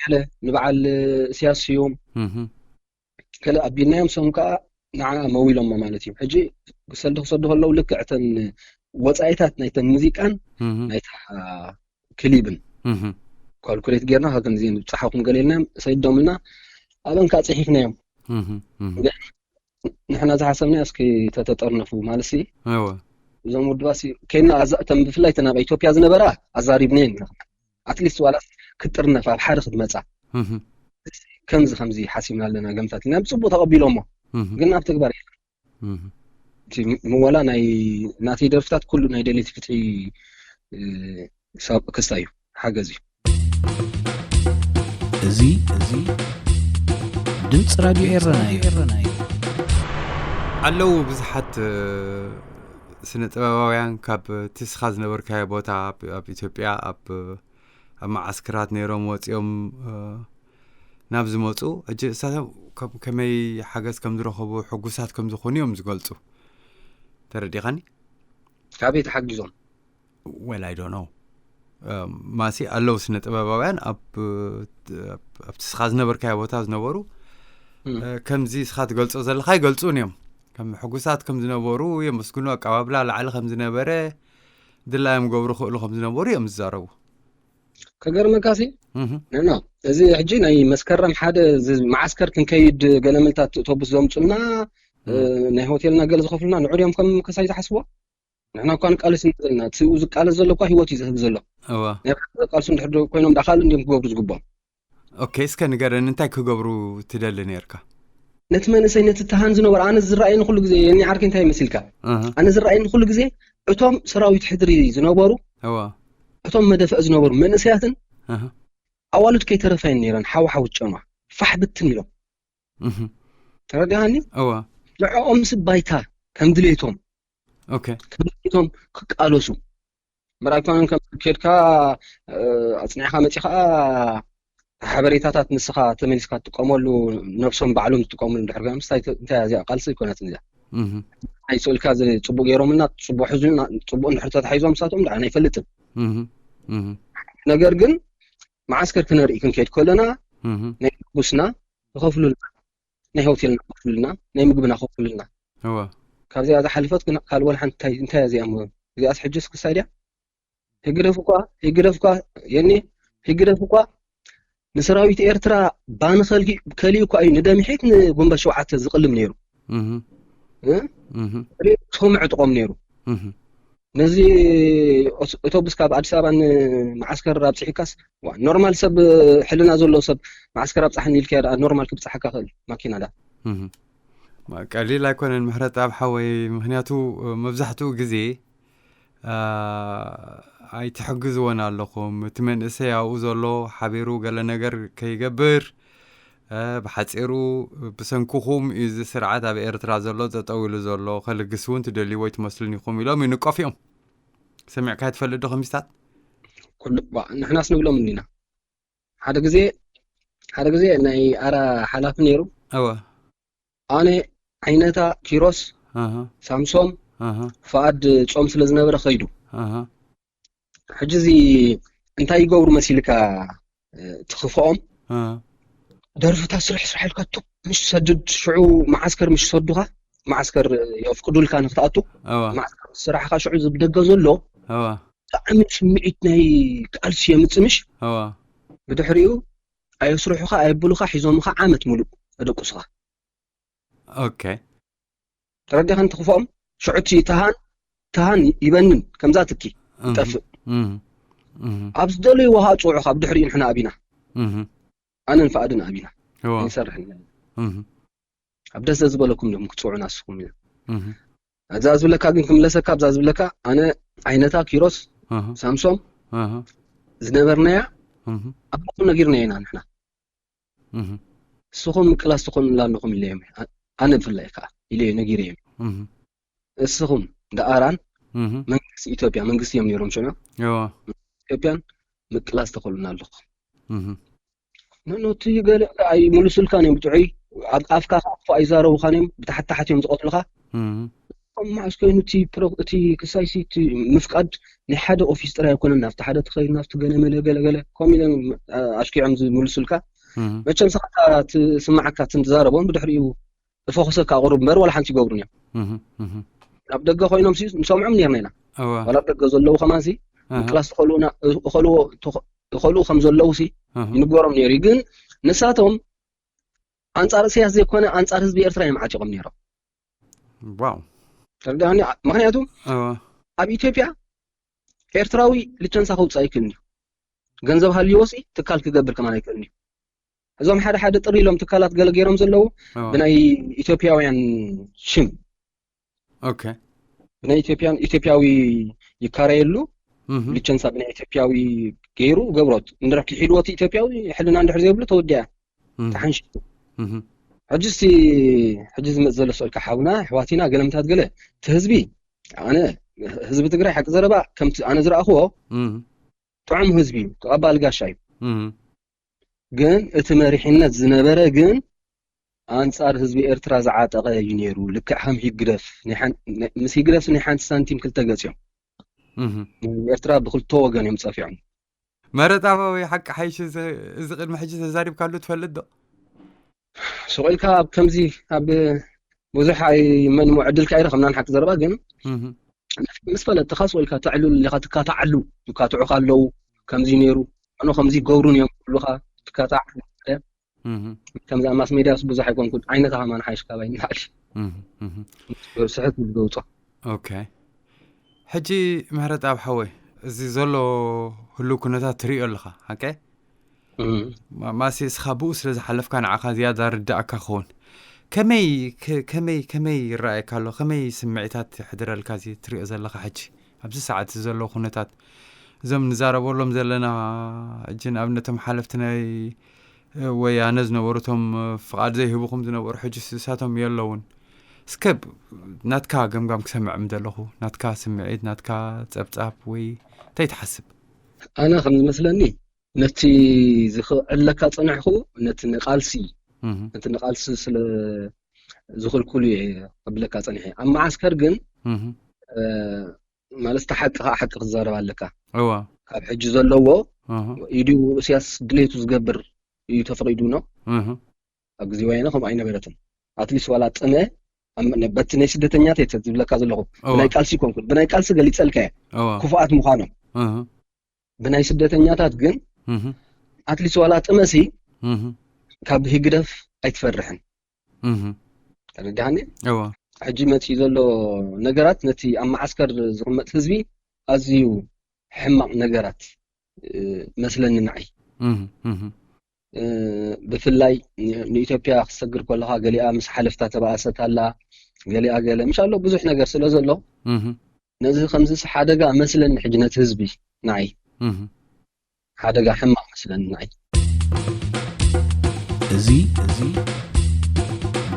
ገለ ንበዓል እስያስ ስዮም ገለ ኣቢልናዮም፣ ሶም ከዓ ንዓ መዊሎሞ ማለት እዩ። ሕጂ ክሰዱ ክሰዱ ከለዉ ልክዕ እተን ወፃኢታት ናይተን ሙዚቃን ናይታ ክሊብን ካልኩሌት ጌርና፣ ከምዚ ብፅሓኹም ገለ ኢልናዮም፣ ሰይዶምልና፣ ኣበን ከዓ ፅሒፍናዮም። ንሕና ዝሓሰብና እስኪ ተተጠርነፉ ማለት ሲ እዞም ውድባት ከይና፣ እተን ብፍላይ ተን ኣብ ኢትዮጵያ ዝነበራ ኣዛሪብናየን ኢና። ኣትሊስት ዋላስ ክትጥርነፍ ኣብ ሓደ ክትመፃ ከምዚ ከምዚ ሓሲብና ኣለና፣ ገምታት ኢና ብፅቡቅ ተቐቢሎሞ፣ ግን ኣብ ተግባር የለን። ምወላ ናይ ናተይ ደርፍታት ኩሉ ናይ ደሌት ፍትሒ ክስታ እዩ፣ ሓገዝ እዩ። እዚ እዚ ድምፂ ራድዮ ኤረና እዩ። ኣለዉ ብዙሓት ስነ ጥበባውያን ካብ ትስኻ ዝነበርካዮ ቦታ ኣብ ኢትዮጵያ ኣብ ኣብ መዓስከራት ነይሮም ወፂኦም ናብ ዝመፁ፣ ሕጂ እሳቶም ከመይ ሓገዝ ከም ዝረኸቡ ሕጉሳት ከም ዝኾኑ እዮም ዝገልፁ። ተረዲኻኒ? ካበይ ተሓጊዞም? Well, I don't know። ማሲ ኣለዉ ስነ ጥበባውያን ኣብ ኣብቲ ስኻ ዝነበርካዮ ቦታ ዝነበሩ ከምዚ ስኻ ትገልፆ ዘለካ ይገልፁን እዮም። ከም ሕጉሳት ከም ዝነበሩ የመስግኑ፣ ኣቀባብላ ላዕሊ ከም ዝነበረ፣ ድላዮም ገብሩ ክእሉ ከም ዝነበሩ እዮም ዝዛረቡ። ከገርመካሲ እህ፣ ንሕና እዚ ሕጂ ናይ መስከረም ሓደ እዚ መዓስከር ክንከይድ ገለመልታት ኣውቶቡስ ዘምፁልና እ፣ ናይ ሆቴልና ገለ ዝኸፍሉና ንዑ ድዮም ከም ከሳይ ዝሓስቦ። ንሕና እኳ ንቃለስ ኢና ዘለና። እቲ ዝቃለስ ዘሎ እኳ ህይወት እዩ ዝህብ ዘሎ። እዋ። ናይ ባዕሎም ዘቃልሱ እንድሕር ዶ ኮይኖም ዳኻል እንዲዮም ክገብሩ ዝግባኦም። ኦኬ፣ እስከ ንገረኒ፣ እንታይ ክገብሩ ትደሊ ነርካ? ነቲ መንእሰይ ነቲ ተሃን ዝነበረ ኣነ ዝረኣየኒ ኩሉ ግዜ የኒ ዓርከይ እንታይ መሲልካ? እህ፣ ኣነ ዝረኣየኒ ኩሉ ግዜ እቶም ሰራዊት ሕድሪ ዝነበሩ እዋ። እቶም መደፍዕ ዝነበሩ መንእሰያትን እህ፣ ኣዋልድ ከይተረፋየን ነይረን ሓው ሓው ጨማ ፋሕ ብትን ኢሎም እህ፣ ተረዲኻኒ። እዋ። ንዕኦምስ ባይታ ከም ድሌቶም ኦኬ። ከም ድሌቶም ክቃለሱ ምርኣይ ኮነን ከም ከድካ እ፣ ኣፅኒዕካ መፂኻ ሓበሬታታት ንስኻ ተመሊስካ ትጥቀመሉ ነብሶም ባዕሎም ዝጥቀምሉ እንድሕር ኮይኖም እንታይ እንታይ እዚኣ ቃልሲ ኣይኮነትን እዚኣ እህ፣ ኣይስእልካ እዚ ፅቡቅ ገይሮምልና ፅቡቅ ሕዙና ፅቡቅ እንድሕር ተታሒዞም ንሳቶም ዳ ኣይፈልጥን። እህ፣ እህ፣ ነገር ግን መዓስከር ክነርኢ ክንከይድ ከለና እህ፣ ናይ ጉስና ይኸፍሉልና፣ ናይ ሆቴልና ይኸፍሉልና፣ ናይ ምግብና ይኸፍሉልና። እዋ። ካብዚኣ ዝሓለፈት ግን ካልእ ወላ ሓንቲ እንታይ እንታይ እያ እዚኣ እሞ እዚኣስ ሕጅስ ክሳይ ድያ? ህግደፍ እኳ ህግደፍ እኳ የኒ ህግደፍ እኳ ንሰራዊት ኤርትራ ባንኸልጊ ከሊኡ እኳ እዩ ንደምሒት ንጉንበት ሸውዓተ ዝቕልም ነይሩ። እህ፣ እ? እህ፣ ከሊኡ ክቶም ዕጥቆም ነይሩ። እህ፣ ነዚ ኦስ- ኣውቶቡስ ካብ ኣዲስ ኣበባ ንመዓስከር ኣብፅሒካስ ዋ፣ ኖርማል ሰብ ሕልና ዘለዎ ሰብ መዓስከር ኣብፅሓኒ ኢልካዮ ደኣ ኖርማል ክብፅሓካ ክእል ማኪና ደኣ። እህ። ማ- ቀሊል ኣይኮነን ምሕረት ኣብ ሓወይ፣ ምክንያቱ መብዛሕትኡ ግዜ አ፣ ኣይትሕግዝዎን ኣለኹም። እቲ መንእሰይ ኣብኡ ዘሎ ሓቢሩ ገለ ነገር ከይገብር እ፣ ብሓፂሩ ብሰንክኹም እዩ እዚ ስርዓት ኣብ ኤርትራ ዘሎ ጠጠው ኢሉ ዘሎ፣ ከልግስ እውን ትደልዩ ወይ ትመስሉን ኢኹም ኢሎም ይንቀፉ እዮም። ሰሚዕካ ትፈልጥ ዶ ከሚስታት? ኩሉ ባ- ንሕናስ ንብሎም እንዲና ሓደ ግዜ ሓደ ግዜ ናይ ኣራ ሓላፊ ነይሩ እወ። ኣነ ዓይነታ ኪሮስ ኣሃ፣ ሳምሶም ኣሃ፣ ፍኣድ ጾም ስለ ዝነበረ ከይዱ ኣሃ። ሕጂ እዚ እንታይ ይገብሩ መሲልካ ትኽፍኦም እ፣ ደርፍታት ስራሕ ስራሕ ኢልካ ቱብ ምሽ ሰድድ ሽዑ መዓስከር ምሽ ሰዱኻ መዓስከር የፍቅዱልካ ንክትኣቱ እወ፣ መዓስከር ስራሕካ ሽዑ ዝብደገ ዘሎ እወ፣ ብጣዕሚ ስምዒት ናይ ቃልሲ የምፅእ ምሽ እወ። ብድሕሪኡ ኣየስርሑኻ ኣየብሉኻ ሒዞምኻ ዓመት ሙሉእ ተደቁስኻ ኦኬ። ተረዲኻ እንትኽፍኦም ሽዑ እቲ ተሃን ተሃን ይበንን ከምዛ ትኪ እህ፣ ይጠፍእ እህ፣ እህ፣ ኣብ ዝደለይዎ ከዓ ፅውዑኻ ብድሕሪኡ ንሕና ኣቢና እህ። ኣነን ፍኣድን ኣቢና እወ። ይሰርሕ እህ፣ ኣብ ደስ ዝበለኩም ዲኹም ክትፅውዑና ንስኹም ኢለ እህ፣ እዛ ዝብለካ ግን ክምለሰካ ኣብዛ ዝብለካ ኣነ ዓይነታ ኪሮስ እህ፣ ሳምሶም እህ፣ ዝነበርናያ እህ። ኣባቱ ነጊርና ኢና ንሕና እህ፣ ንስኹም ምቅላስ ትኾኑላ ኣለኹም ኢለዮም ኣነ ብፍላይ ከዓ ኢለ ነጊረ እዮም እህ፣ ንስኹም ደኣራን እህ። መንግስቲ ኢትዮጵያ መንግስቲ እዮም ነይሮም ሽዑ እወ። ኢትዮጵያን ምቅላስ ተኸሉና ኣለኹም እህ፣ ነኖቲ ገለ ኣይምልሱልካን እዮም ጥዑይ ኣብ ኣፍካ ከዓ ክፉእ ኣይዛረቡኻን እዮም ብታሕቲ ታሕቲ እዮም ዝቐትሉኻ እህ፣ ከም መዓስ ኮይኑ እቲ ፕሮ- እቲ ክሳይሲ እቲ ምፍቃድ ናይ ሓደ ኦፊስ ጥራይ ኣይኮነን ናብቲ ሓደ ትኸይድ ናብቲ ገለ መለ ገለ ገለ ከምኡ ኢሎም ኣ- ኣሽኪዖም ዝምልሱልካ እህ፣ መቸም ስኻ ትስማዓካ ትዛረቦም ብድሕሪኡ እፈኹሰካ ኣቕርብ እምበር ዋላ ሓንቲ ይገብሩን እዮም እህ፣ እህ። ኣብ ደገ ኮይኖም ሲ ንሰምዖም ነርና ኢና እወ። ዋላ ኣብ ደገ ዘለዉ ከማን ሲ እህ፣ ምቅላስ ትኸልኡና- እኸልዎ- ትኸ- ትኸልኡ ከም ዘለዉ ሲ እህ። ይንገሮም ነይሩ እዩ ግን ንሳቶም ኣንጻር እስያስ ዘይኮነ ኣንጻር ህዝቢ ኤርትራ እዮም ዓጢቖም ነይሮም ዋው። ተረዳኒ ምክንያቱ እወ። ኣብ ኢትዮጵያ ኤርትራዊ ልቸንሳ ከውፅእ ኣይክእልን እዩ ገንዘብ ሃልዎ ሲ ትካል ክገብር ከማን ኣይክእልን እዩ እዞም ሓደ ሓደ ጥሪ ኢሎም ትካላት ገለ ገይሮም ዘለዉ እወ። ብናይ ኢትዮጵያውያን ሽም ኦኬ። ብናይ ኢትዮጵያን ኢትዮጵያዊ ይካረየሉ እህ፣ ልቸንሳ ብናይ ኢትዮጵያዊ ገይሩ ገብሮት እንድሕር ክሒድዎ እቲ ኢትዮጵያዊ ሕልና እንድሕር ዘይብሉ ተወዲኣ እህ፣ ተሓንሺ እህ። ሕጂ እስቲ ሕጂ ዝመፅ ዘሎ ስእልካ ሓውና ኣሕዋቲና ገለምታት ገለ እቲ ህዝቢ ኣነ ህዝቢ ትግራይ ሓቂ ዘረባ ከምቲ ኣነ ዝረኣኽዎ እህ፣ ጥዑም ህዝቢ እዩ ተቐባሊ ጋሻ እዩ እህ። ግን እቲ መሪሕነት ዝነበረ ግን ኣንጻር ህዝቢ ኤርትራ ዝዓጠቐ እዩ ነይሩ ልክዕ ከም ሂግደፍ ናይ ሓን- ናይ- ምስ ሂግደፍ ናይ ሓንቲ ሳንቲም ክልተ ገጽ እዮም እህ። ኤርትራ ብክልተ ወገን እዮም ጸፊዖም መረጣ ወይ ሓቂ ሓይሽ እዚ- እዚ ቅድሚ ሕጂ ተዛሪብካሉ ትፈልጥ ዶ? ስቕ ኢልካ ኣብ ከምዚ ኣብ ብዙሕ ኣይመንሞ ዕድል ከይረኸብናን ሓቂ ዘረባ ግን ምስ ፈለጥካ ስቕ ኢልካ ተዕልሉ ኢኻ ትካታዓሉ። ይካትዑኻ ኣለዉ፣ ከምዚ ነይሩ፣ ኣኖ ከምዚ ይገብሩን እዮም ክብሉኻ ትካታዕ። ከምዚ ኣብ ማስ ሜድያ ብዙሕ ኣይኮንኩን፣ ዓይነታ ከማን ሓይሽ ካባይ ንላዕሊ ስሕት ዝገውጾ። ኦኬ። ሕጂ ምህረት ኣብ ሓወይ፣ እዚ ዘሎ ህሉ ኩነታት ትሪኦ ኣለኻ ሓቀ? ማሲ እስኻ ብኡ ስለ ዝሓለፍካ ንዓኻ ዝያዳ ርዳእካ ክኸውን። ከመይ ከመይ ከመይ ይረኣየካ ኣሎ? ከመይ ስምዒታት ይሕድረልካ እዚ ትሪኦ ዘለኻ ሕጂ ኣብዚ ሰዓት ዘሎ ኩነታት? እዞም ንዛረበሎም ዘለና እጂ ንኣብነቶም ሓለፍቲ ናይ ወያነ ዝነበሩ እቶም ፍቓድ ዘይህቡኹም ዝነበሩ ሕጂ ንሳቶም የለውን። እስከ ናትካ ገምጋም ክሰምዕ ምደለኹ፣ ናትካ ስምዒት፣ ናትካ ጸብጻብ ወይ እንታይ ትሓስብ? ኣነ ከም ዝመስለኒ ነቲ ዝኽዕለካ ጸንሕኩ ነቲ ንቃልሲ ነቲ ንቃልሲ ስለ ዝኽልኩሉ እየ ከብለካ ጸኒሐ። ኣብ መዓስከር ግን ማለት እቲ ሓቂ ከዓ ሓቂ ክዛረብ ኣለካ። እዋ ካብ ሕጂ ዘለዎ ኢዱ እስያስ ድሌቱ ዝገብር እዩ ተፈቒዱ ነው። ኣብ ግዜ ወያነ ከምኡ ኣይነበረትን። ኣትሊስት ዋላ ጥመ በቲ ናይ ስደተኛተይ ዝብለካ ዘለኹ ብናይ ቃልሲ ይኮንኩን ብናይ ቃልሲ ገሊፀልካ እየ። ክፉኣት ምዃኖም ብናይ ስደተኛታት ግን ኣትሊስት ዋላ ጥመሲ ካብ ህግደፍ ኣይትፈርሕን። ተረዳሃኒ? ሕጂ መፅኡ ዘሎ ነገራት ነቲ ኣብ መዓስከር ዝቕመጥ ህዝቢ ኣዝዩ ሕማቕ ነገራት መስለኒ ንዓይ። ብፍላይ ንኢትዮጵያ ክትሰግር ከለኻ ገሊኣ ምስ ሓለፍታ ተባእሰት ኣላ፣ ገሊኣ ገለ ምሻሎ ብዙሕ ነገር ስለ ዘሎ ነዚ ከምዚ ሓደጋ መስለኒ ሕጂ ነቲ ህዝቢ ንዓይ ሓደጋ ሕማቕ መስለኒ ንዓይ። እዚ እዚ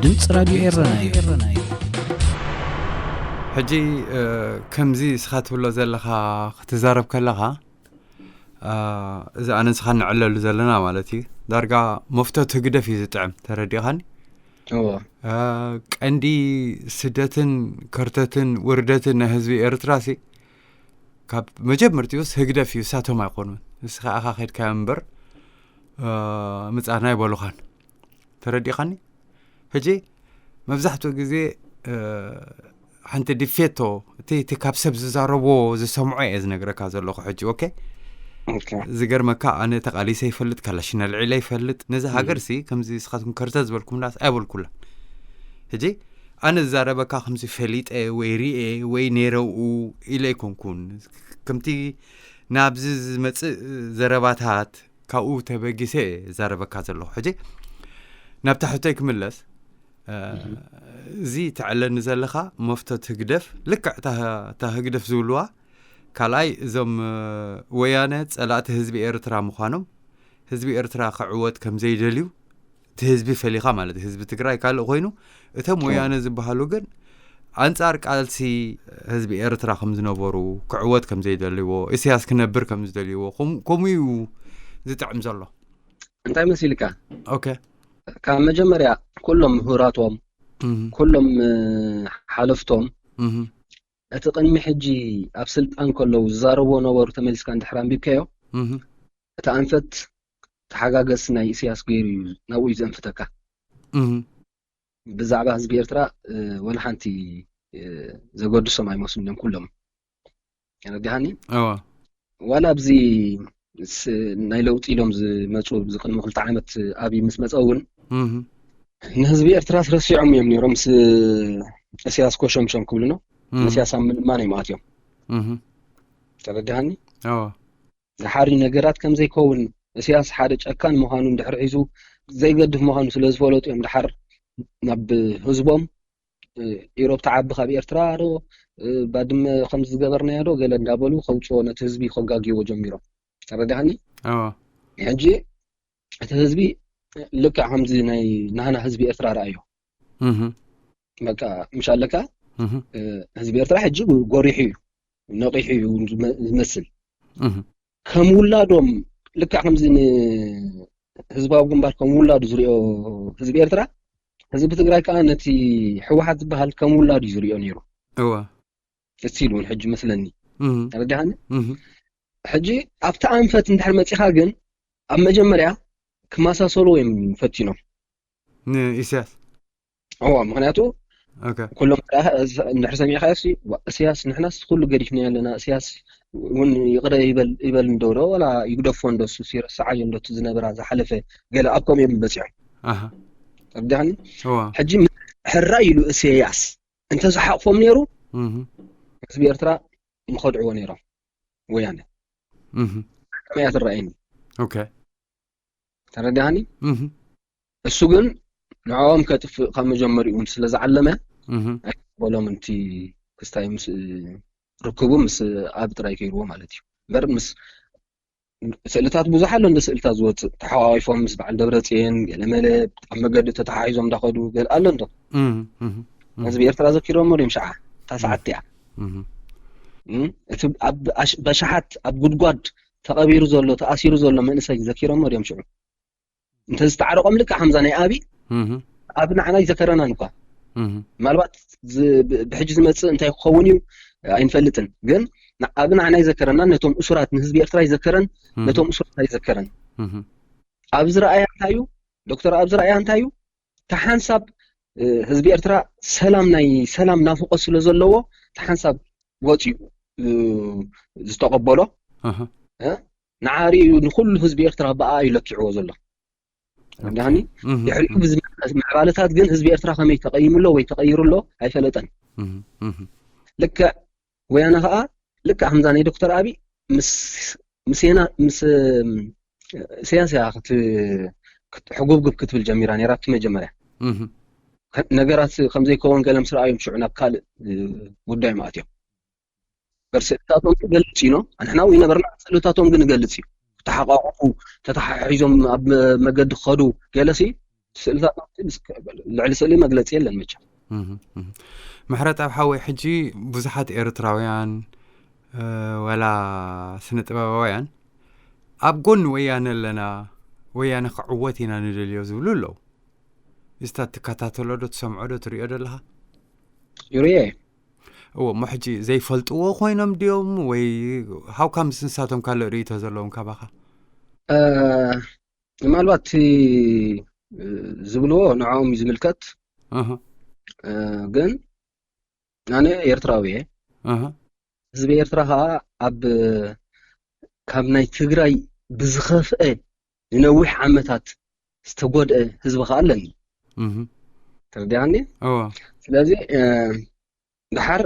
ድምፂ ራድዮ ኤረና እዩ። ሕጂ ከምዚ እስኻ ትብሎ ዘለኻ ክትዛረብ ከለኻ እዚ ኣነ ንስኻ ንዕለሉ ዘለና ማለት እዩ። ዳርጋ መፍቶት ህግደፍ እዩ ዝጥዕም፣ ተረዲኻኒ? ቀንዲ ስደትን ከርተትን ውርደትን ናይ ህዝቢ ኤርትራ ሲ ካብ መጀመርትኡስ ህግደፍ እዩ፣ እሳቶም ኣይኮኑን። ንስኻ ኢኻ ከድካዮ እምበር ምጻና ኣይበሉኻን። ተረዲኻኒ? ሕጂ መብዛሕትኡ ግዜ ሓንቲ ዲፌቶ እቲ እቲ ካብ ሰብ ዝዛረቦ ዝሰምዖ እየ ዝነግረካ ዘለኹ ሕጂ። ኦኬ፣ ዝገርመካ ኣነ ተቃሊሰ ይፈልጥ፣ ካላሽን ኣልዒለ ይፈልጥ። ነዚ ሃገር ሲ ከምዚ ንስኻትኩም ከርተ ዝበልኩምናስ ኣይበልኩላን። ሕጂ ኣነ ዝዛረበካ ከምዚ ፈሊጠ ወይ ሪኤ ወይ ነይረኡ ኢለ ኣይኮንኩን። ከምቲ ናብዚ ዝመፅእ ዘረባታት ካብኡ ተበጊሰ እየ ዝዛረበካ ዘለኹ። ሕጂ ናብታ ሕቶይ ክምለስ፣ እዚ ተዕለኒ ዘለኻ መፍቶት ህግደፍ፣ ልክዕ እታ ህግደፍ ዝብልዋ፣ ካልኣይ እዞም ወያነ ጸላእቲ ህዝቢ ኤርትራ ምዃኖም፣ ህዝቢ ኤርትራ ክዕወት ከም ዘይደልዩ፣ እቲ ህዝቢ ፈሊኻ ማለት እዩ፣ ህዝቢ ትግራይ ካልእ ኮይኑ፣ እቶም ወያነ ዝበሃሉ ግን ኣንጻር ቃልሲ ህዝቢ ኤርትራ ከም ዝነበሩ፣ ክዕወት ከም ዘይደልይዎ፣ ኢሳያስ ክነብር ከም ዝደልይዎ፣ ከምኡ እዩ ዝጥዕም ዘሎ። እንታይ መሲልካ? ኦኬ። ካብ መጀመርያ ኩሎም ምሁራቶም፣ ኩሎም ሓለፍቶም፣ እቲ ቅድሚ ሕጂ ኣብ ስልጣን ከለዉ ዝዛረብዎ ነበሩ ተመሊስካ እንድሕር ኣንቢብካዮ፣ እቲ ኣንፈት ተሓጋገዝቲ ናይ ኢሳያስ ገይሩ እዩ ናብኡ እዩ ዘንፍተካ። ብዛዕባ ህዝቢ ኤርትራ ወላ ሓንቲ ዘገድሶም ኣይመስሉን እዮም ኩሎም። ተረዲሃኒ? እዋ ዋላ ኣብዚ ናይ ለውጢ ኢሎም ዝመፁ ኣብዚ ቅድሚ ክልተ ዓመት ኣብይ ምስ መፀ እውን ንህዝቢ ኤርትራ ረሲዖም እዮም ነይሮም። ምስ እስያስ ኮሸምሸም ክብሉ ነው። እስያስ ኣብ ምልማን እዮም ኣትዮም። ተረዳሃኒ? ዝሓሪ ነገራት ከም ዘይከውን፣ እስያስ ሓደ ጨካን ምዃኑ እንድሕር ሒዙ ዘይገድፍ ምዃኑ ስለ ዝፈለጡ እዮም ድሓር ናብ ህዝቦም ኢሮብ ተዓቢ ካብ ኤርትራ ዶ ባድመ ከም ዝገበርናዮ ዶ ገለ እንዳበሉ ከውፅዎ ነቲ ህዝቢ ከጋግይዎ ጀሚሮም። ተረዳሃኒ? ሕጂ እቲ ህዝቢ ልክዕ ከምዚ ናይ ናህና ህዝቢ ኤርትራ ረኣዮ። በቃ ምሽ ኣለካ ህዝቢ ኤርትራ ሕጂ ጎሪሑ እዩ፣ ነቂሑ እዩ ዝመስል። ከም ውላዶም ልክዕ ከምዚ ንህዝባዊ ግንባር ከም ውላዱ ዝሪኦ ህዝቢ ኤርትራ፣ ህዝቢ ትግራይ ከዓ ነቲ ህወሓት ዝበሃል ከም ውላዱ እዩ ዝሪኦ ነይሩ። እወ እስቲል እውን ሕጂ መስለኒ። ተረዲሃኒ? ሕጂ ኣብቲ ኣንፈት እንድሕር መፂኻ ግን ኣብ መጀመርያ ክመሳሰሉ እዮም ፈቲኖም። ንኢሳያስ እዋ ምክንያቱ ኦኬ። ኩሎም ጥራሕ እንድሕር ሰሚዕካ ሲ እሲያስ ንሕናስ ኩሉ ገዲፍና ኣለና። እሲያስ እውን ይቕረ ይበል ይበል እንዶ ዶ ዋላ ይግደፎ እንዶ እሱ ይረስዓዮ እንዶ እቲ ዝነበራ ዝሓለፈ ገለ ኣብ ከምኡ እዮም በፂሖም። ኣሃ ተረዳኒ። እዋ ሕጂ ሕራ ኢሉ እሲያስ እንተዝሓቕፎም ነይሩ እህ ህዝቢ ኤርትራ ምኸድዕዎ ነይሮም። ወያነ እህ ከመይ እያ ትረኣየኒ? ኦኬ ተረዳኒ። እህ እሱ ግን ንዕኦም ከጥፍእ ካብ መጀመሪኡ ስለ ዝዓለመ እህ ኣይበሎም። እንቲ ክስታይ ምስ ርክቡ ምስ ኣብ ጥራይ ከይርዎ ማለት እዩ። እምበር ምስ ስእልታት ብዙሕ ኣሎ እንደ ስእልታት ዝወፅእ ተሓቋቂፎም ምስ በዓል ደብረፅየን ገለመለ ኣብ መገዲ ተተሓሒዞም እንዳኸዱ ገለ ኣሎ እንዶ እህ እህ ህዝቢ ኤርትራ ዘኪሮሞ ድዮም ሸዓ እታ ሰዓት እቲኣ እህ እም፣ እቲ ኣብ ኣሽ- በሽሓት ኣብ ጉድጓድ ተቐቢሩ ዘሎ ተኣሲሩ ዘሎ መንእሰይ ዘኪሮሞ ድዮም ሽዑ እንተዝተዓረቆም ልክዕ ከምዛ ናይ ኣቢ እህ ኣብ ንዓና ኣይዘከረናን እኳ እህ ምናልባት ዝ- ብ- ብሕጂ ዝመፅእ እንታይ ክኸውን እዩ ኣይንፈልጥን። ግን ን- ኣብ ንዓና ኣይዘከረናን ነቶም እሱራት ንህዝቢ ኤርትራ ኣይዘከረን ነቶም እሱራት ኣይዘከረን። እህ ኣብዚ ረኣያ እንታይ እዩ ዶክተር ኣብዚ ረኣያ እንታይ እዩ እቲ ሓንሳብ እ፣ ህዝቢ ኤርትራ ሰላም ናይ ሰላም ናፍቆት ስለ ዘለዎ እቲ ሓንሳብ ወፂኡ እ፣ ዝተቐበሎ ኣሃ ንዓሪ እዩ ንኩሉ ህዝቢ ኤርትራ ብኣ እዩ ለኪዕዎ ዘሎ። ዳኒ እህ ድሕሪኡ ብዝመፀ ምዕባለታት ግን ህዝቢ ኤርትራ ከመይ ተቐይሙ ኣሎ ወይ ተቐይሩ ኣሎ ኣይፈለጠን። እህ እህ ልክዕ ወያነ ከዓ ልክዕ ከምዛ ናይ ዶክተር ኣቢ ምስ ምስና ምስ እም፣ ኢሳያስ እያ ክት- ክት- ሕጉብጉብ ክትብል ጀሚራ ነይራ ኣብቲ መጀመርያ እህ ከ- ነገራት ከምዘይከውን ገለ ምስ ረኣዮም ሽዑ ናብ ካልእ እ፣ ጉዳይ ማእትዮም። በር ስእልታቶም ክገልጽ እዩ ኖ ንሕና እውን ይነበርና ስእልታቶም ግን ይገልጽ እዩ። ተሓቋቁፉ ተተሓሒዞም ኣብ መ- መገዲ ክኸዱ ገለሲ ስእልታቶም ግን እስከ- ልዕሊ ስእሊ መግለጺ የለን መቸም። እህ እህ ምሕረት ኣብ ሓወይ ሕጂ ብዙሓት ኤርትራውያን እ፣ ዋላ ስነ ጥበባውያን ኣብ ጎኒ ወያነ ኣለና ወያነ ክዕወት ኢና ንደልዮ ዝብሉ ኣለዉ። እስታ ትከታተሎ ዶ ትሰምዖ ዶ ትሪኦ ዶ ኣለኻ? ዩሪየ እዎ እሞ ሕጂ ዘይፈልጥዎ ኮይኖም ድዮም ወይ ሃውካ ምስ ንሳቶም ካልእ ርእይቶ ዘለዎም ካባኻ? እ፣ ምናልባት እቲ እ፣ ዝብልዎ ንዕኦም እዩ ዝምልከት። እህ እ፣ ግን ኣነ ኤርትራዊ እየ። እህ ህዝቢ ኤርትራ ከዓ ኣብ ካብ ናይ ትግራይ ብዝኸፍአ ንነዊሕ ዓመታት ዝተጎድአ ህዝቢ ከዓ ኣለኒ። እህ ተረዲኣኒ። እዎ ስለዚ እ፣ ድሓር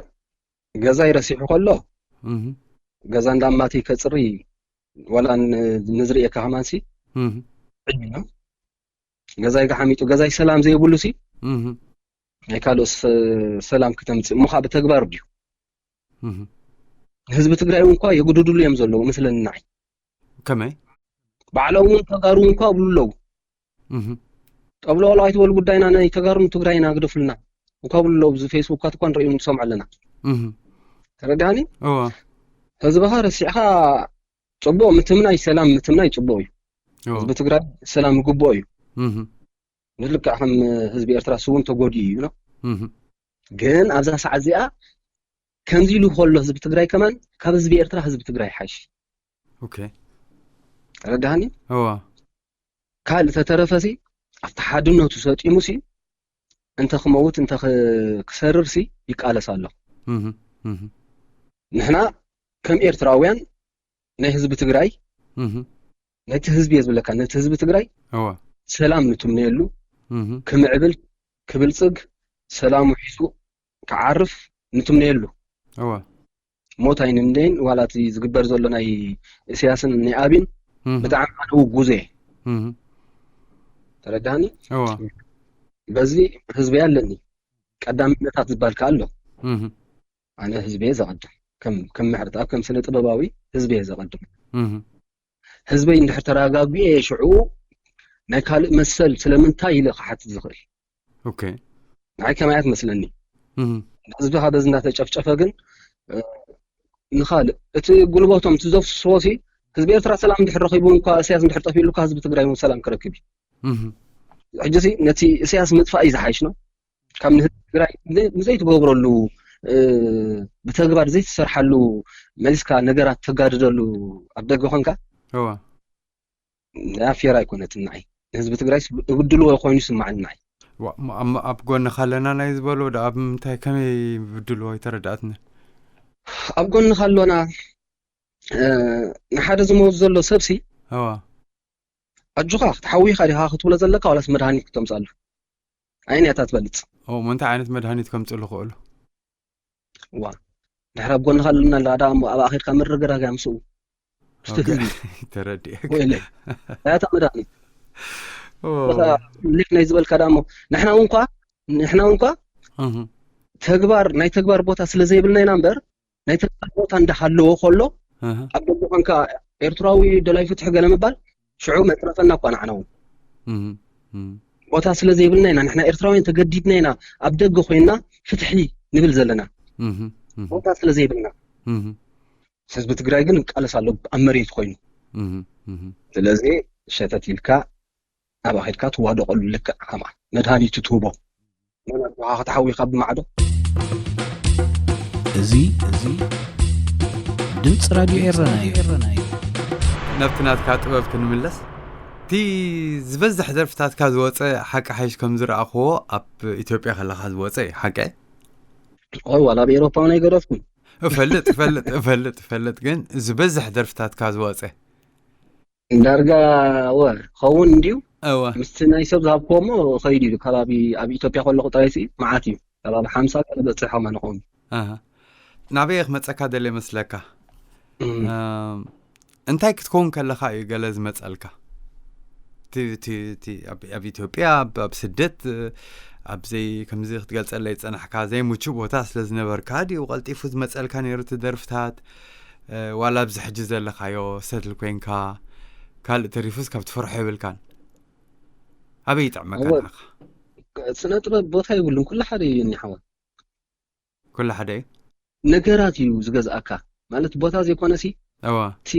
ገዛይ ረሲሑ ከሎ እህ ገዛ እንዳማትይ ከፅሪ ዋላ ን- ንዝርእየካ ከማንሲ እህ ዕጅ ነው። ገዛይ ገሓሚጡ ገዛይ ሰላም ዘይብሉ ሲ እህ ናይ ካልኦት ሰ- ሰላም ክተምፅእ እሞ ከዓ ብተግባር ድዩ? እህ ህዝቢ ትግራይ እውን እኳ የጉድድሉ እዮም ዘለዉ መስለኒ ንዓይ። ከመይ? ባዕሎም እውን ተጋሩ እውን እኳ ብሉ ኣለዉ። እህ ጠብሎ ዋላ ኣይትበሉ ጉዳይና ናይ ተጋሩን ትግራይና ግደፉልና እኳ ብሉ ኣለዉ። ብዚ ፌስቡክ ኳት እኳ ንርእዩ ንሰምዖ ኣለና። እህ ተረዳኒ። እዎ ህዝብኻ ረሲዕኻ ፅቡቅ ምትምናይ ሰላም ምትምናይ ፅቡቅ እዩ። እዎ ህዝቢ ትግራይ ሰላም ይግብኦ እዩ። እህ ንልክዕ ከም ህዝቢ ኤርትራ ስውን ተጎዲኡ እዩ ነው። እህ ግን ኣብዛ ሰዓት እዚኣ ከምዚ ኢሉ ከሎ ህዝቢ ትግራይ ከማን ካብ ህዝቢ ኤርትራ ህዝቢ ትግራይ ሓይሽ ኦኬ ተረዳሃኒ። እዎ ካልእ ተተረፈሲ ኣብቲ ሓድነቱ ሰጢሙሲ እንተ ክመውት እንተ ክ- ክሰርርሲ ይቃለስ ኣሎ። እህ እህ ንሕና ከም ኤርትራውያን ናይ ህዝቢ ትግራይ እህ ነቲ ህዝቢ እየ ዝብለካ ነቲ ህዝቢ ትግራይ እዎ ሰላም ንትምነየሉ እህ ክምዕብል ክብልፅግ ሰላሙ ሒዙ ክዓርፍ ንትምነየሉ እዎ ሞት ኣይንምነይን። ዋላ እቲ ዝግበር ዘሎ ናይ እስያስን ናይ ኣቢን እህ ብጣዕሚ ኣነው ጉዜ እህ ተረዳኒ። እዎ በዚ ህዝቢ ኣለኒ ቀዳምነታት ዝበሃል ከኣ ኣሎ። እህ ኣነ ህዝቢ ዘቐድም ከም ከም ምሕረት ኣብ ከም ስነ ጥበባዊ ህዝቢ ዘቐድም። እህ ህዝበይ እንድሕር ተረጋጊኤ ሽዑ ናይ ካልእ መሰል ስለምንታይ ኢለ ክሓትት ዝኽእል ኦኬ ንዓይ ከማያት መስለኒ። እህ ህዝቢ ካብ በዚ እናተጨፍጨፈ ግን እ፣ ንኻልእ እቲ ጉልበቶም እቲ ዘፍስስዎ ሲ ህዝቢ ኤርትራ ሰላም እንድሕር ረኺቡ እንኳ እስያስ እንድሕር ጠፊኡ እኳ ህዝቢ ትግራይ እውን ሰላም ክረክብ እዩ። እህ ሕጂ ሲ ነቲ እስያስ ምጥፋእ እዩ ዝሓይሽ ነው ካብ ንህዝቢ ትግራይ ን- ንዘይትገብረሉ እ፣ ብተግባር ዘይትሰርሓሉ መሊስካ ነገራት ተጋድደሉ ኣብ ደገ ኮንካ እዎ ኣፌራ ኣይኮነትን ንዓይ። ንህዝቢ ትግራይ እብድልዎ ኮይኑ ይስማዓኒ ንዓይ። ዋ፣ እሞ ኣብ፣ ኣብ ጎንኻ ኣለና ናይ ዝበሉ ደኣ ኣብ ምንታይ ከመይ ብድሉ ኣይተረድኣትንን? ኣብ ጎንኻ ኣሎና፣ እ፣ ንሓደ ዝመውት ዘሎ ሰብሲ እዋ። ኣጆኻ ክትሓዊ ኢኻ ዲኻ ክትብሎ ዘለካ ዋላስ መድሃኒት ክተምጻሉ? ኣየን እያ እታ ትበልጽ? ኦ፣ እሞ እንታይ ዓይነት መድሃኒት ከምጽሉ ክእሉ? ዋ፣ ድሕሪ ኣብ ጎንኻ ኣለና ኣላ ደኣ እሞ ኣብኣ ኸይድካ ምርግጋግ እያ ምስኡ። ምስቲ ኦኬ። ህዝቢ ተረዲኤ። ወይለይ። እንታይ እታ መድሃኒት? ኦ። በታ ልክ ናይ ዝበልካ ደኣ እሞ ንሕና እውን እኳ፣ ንሕና እውን እኳ እህ። ተግባር፣ ናይ ተግባር ቦታ ስለ ዘይብልና ኢና እምበር፣ ናይ ተግባር ቦታ እንዳሃለዎ ከሎ፣ እህ። ኣብ ደገ ኮንካ ኤርትራዊ ደላይ ፍትሒ ገለ ምባል፣ ሽዑ መጽረፈና እኳ ንዓና እውን። እህ። እህ። ቦታ ስለ ዘይብልና ኢና፣ ንሕና ኤርትራውያን ተገዲድና ኢና ኣብ ደገ ኮይንና ፍትሒ ንብል ዘለና። እህ። እህ። ቦታ ስለ ዘይብልና። እህ። ህዝቢ ትግራይ ግን ይቃለስ ኣሎ ኣብ መሬት ኮይኑ። እህ። እህ። ስለዚ ሸተት ኢልካ ኣብኣ ኸድካ ትዋደቐሉ ልክዕ ዓማ መድሃኒቱ ትህቦ። መን ኣጆኻ ክትሓዊ ካብ ብማዕዶ። እዚ፣ እዚ ድምፂ ራድዮ ኤረና እዩ። ናብቲ ናትካ ጥበብ ክንምለስ፣ እቲ ዝበዝሕ ደርፍታትካ ዝወፀ ሓቂ ሓይሽ ከም ዝረኣኽዎ ኣብ ኢትዮጵያ ከለኻ ዝወፀ እዩ፣ ሓቂ? ኦይ፣ ዋላ ኣብ ኤሮፓ እውን ኣይገደፍኩን። እፈልጥ፣ እፈልጥ፣ እፈልጥ፣ እፈልጥ፣ ግን ዝበዝሕ ደርፍታትካ ዝወፀ? ዳርጋ ወ ኸውን እንድዩ። እወ። ምስቲ ናይ ሰብ ዝሃብክዎ እሞ ኸይዱ እዩ። ከባቢ ኣብ ኢትዮጵያ ከለኹ ጥራይሲ መዓት እዩ። ከባቢ ሓምሳ ገለ በፅሖም ኣነ ኸውን። ኣሃ። ናበይ ክመፀካ ደልየ መስለካ? እም። እም፣ እንታይ ክትከውን ከለኻ እዩ ገለ ዝመፀልካ? እቲ፣ እቲ፣ እቲ ኣብ፣ ኣብ ኢትዮጵያ፣ ኣብ፣ ኣብ ስደት፣ ኣብ ዘይ-፣ ከምዚ ክትገልፀለይ ዝፀናሕካ ዘይምቹእ ቦታ ስለ ዝነበርካ ድዩ ቀልጢፉ ዝመፀልካ ነይሩ እቲ ደርፍታት? እ፣ ዋላ ኣብዚ ሕጂ ዘለኻዮ ሰትል ኮይንካ፣ ካልእ ተሪፉስ ካብ ትፈርሖ የብልካን? ኣበይ ይጥዕመካ እወ። ንዓኻ? ስነ ጥበብ ቦታ የብሉን፣ ኩሉ ሓደ እዩ እኒ ሓወት። ኩሉ ሓደ እዩ? ነገራት እዩ ዝገዝኣካ። ማለት ቦታ ዘይኮነሲ፣ እወ። እቲ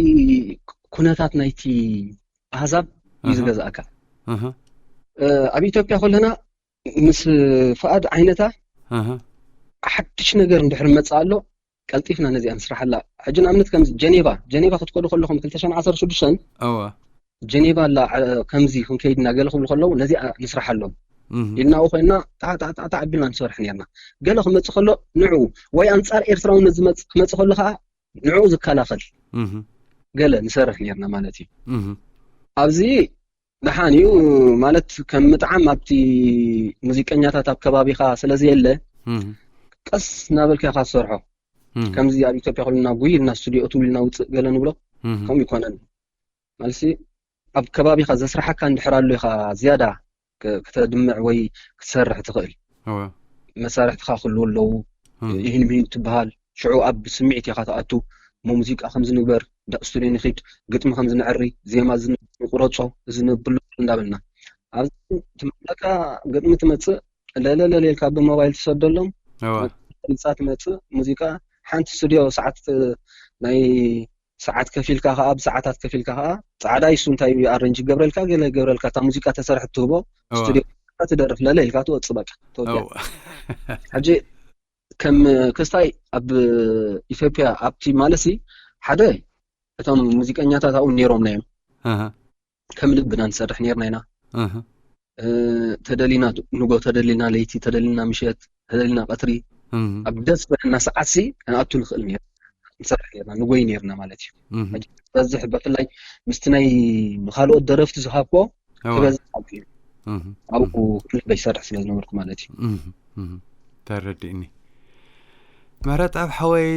ኩነታት ናይቲ ኣህዛብ እዩ ኣሃ። ዝገዝኣካ። ኣሃ። እ፣ ኣብ ኢትዮጵያ ከለና ምስ ፍኣድ ዓይነታ ኣሃ። ሓድሽ ነገር እንድሕር መጽእ ኣሎ፣ ቀልጢፍና ነዚኣ ንስራሓላ። ሕጂ ንኣብነት ከምዚ ጀኔቫ፣ ጀኔቫ ክትከዱ ከለኹም ክልተ ሽሕን ዓሰርተ ሽዱሽተን እወ። ጀኔቫ ኣላ፣ ዓ-፣ ከምዚ ክንከይድ ኢና ገለ ክብሉ ከለዉ ነዚኣ ንስራሓሎም እህ። ኢልና ኣብኡ ኮይንና ጣዕ ጣዕ ጣዕ ጣዕ ኣቢልና ንሰርሕ ነርና። ገለ ክመጽእ ከሎ ንዕኡ ወይ ኣንጻር ኤርትራውነት ዝመጽእ ክመጽእ ከሎ ከኣ ንዕኡ ዝከላኸል እህ። ገለ ንሰርሕ ነርና ማለት እዩ። እህ። ኣብዚ ደሓን እዩ ማለት ከም ምጥዓም ኣብቲ ሙዚቀኛታት ኣብ ከባቢኻ ስለ ዘየለ እህ። ቀስ እናበልካ ኢኻ ትሰርሖ። እህ። ከምዚ ኣብ ኢትዮጵያ ከለና ጉይ ኢልና ስቱዲዮ እትው ኢልና ውፅእ ገለ ንብሎ እህ። ከምኡ ይኮነን። ማለትሲ ኣብ ከባቢኻ ዘስርሓካ እንድሕር ኣሎ ኢኻ ዝያዳ ክ-፣ ክተድምዕ ወይ ክትሰርሕ ትኽእል። እወ። መሳርሕትኻ ክህልዉ ኣለዉ። እም። ይህን ምሂን ትበሃል። ሽዑ ኣብ ስምዒት ኢኻ ትኣቱ። እሞ ሙዚቃ ከምዚ ንግበር፣ እንዳ ስቱድዮ ንኺድ፣ ግጥሚ ከምዚ ነዕሪ፣ ዜማ እዚ ንቁረጾ፣ እዚ ነብሎ እንዳበልና። ኣብዚ ትመለካ ግጥሚ ትመጽእ፣ ለለለለ ኢልካ ብሞባይል ትሰደሎም፣ እወ። መግለጺ ትመጽእ፣ ሙዚቃ ሓንቲ ስቱድዮ ሰዓት ናይ ሰዓት ከፊልካ ከኣ፣ ብሰዓታት ከፊልካ ከኣ፣ ጻዕዳ ይሱ እንታይ እዩ ኣረንጅ ይገብረልካ፣ ገለ ይገብረልካ፣ እታ ሙዚቃ ተሰርሐት ትህቦ፣ እወ። ስቱድዮ ትደርፍ፣ ለለ ኢልካ ትወጽእ በቃ፣ ተወዲኣ። እወ። ሕጂ ከም ክስታይ ኣብ ኢትዮጵያ ኣብቲ ማለትሲ ሓደ እቶም ሙዚቀኛታት ኣብኡ ነይሮምና እዮም። ኣሃ። ከም ልብና ንሰርሕ ነይርና ኢና። ኣሃ። እ፣ ተደሊና ንጎ፣ ተደሊና ለይቲ፣ ተደሊና ምሸት፣ ተደሊና ቀትሪ፣ እም። ኣብ ደስ በለና ሰዓትሲ ክንኣቱ ንኽእል ነይርና። ንሰርሕ ነይርና፣ ንጎይ ነይርና ማለት እዩ። እም። ሕጂ ዝበዝሕ ብፍላይ ምስቲ ናይ ካልኦት ደረፍቲ ዝሃብኮ እዋ። ክበዝሕ ኣብኡ እዩ። እም። ኣብኡ እም። ልበይ ይሰርሕ ስለ ዝነበርኩ ማለት እዩ። እም። እም። ተረዲእኒ። ምህረተኣብ ሓወይ፣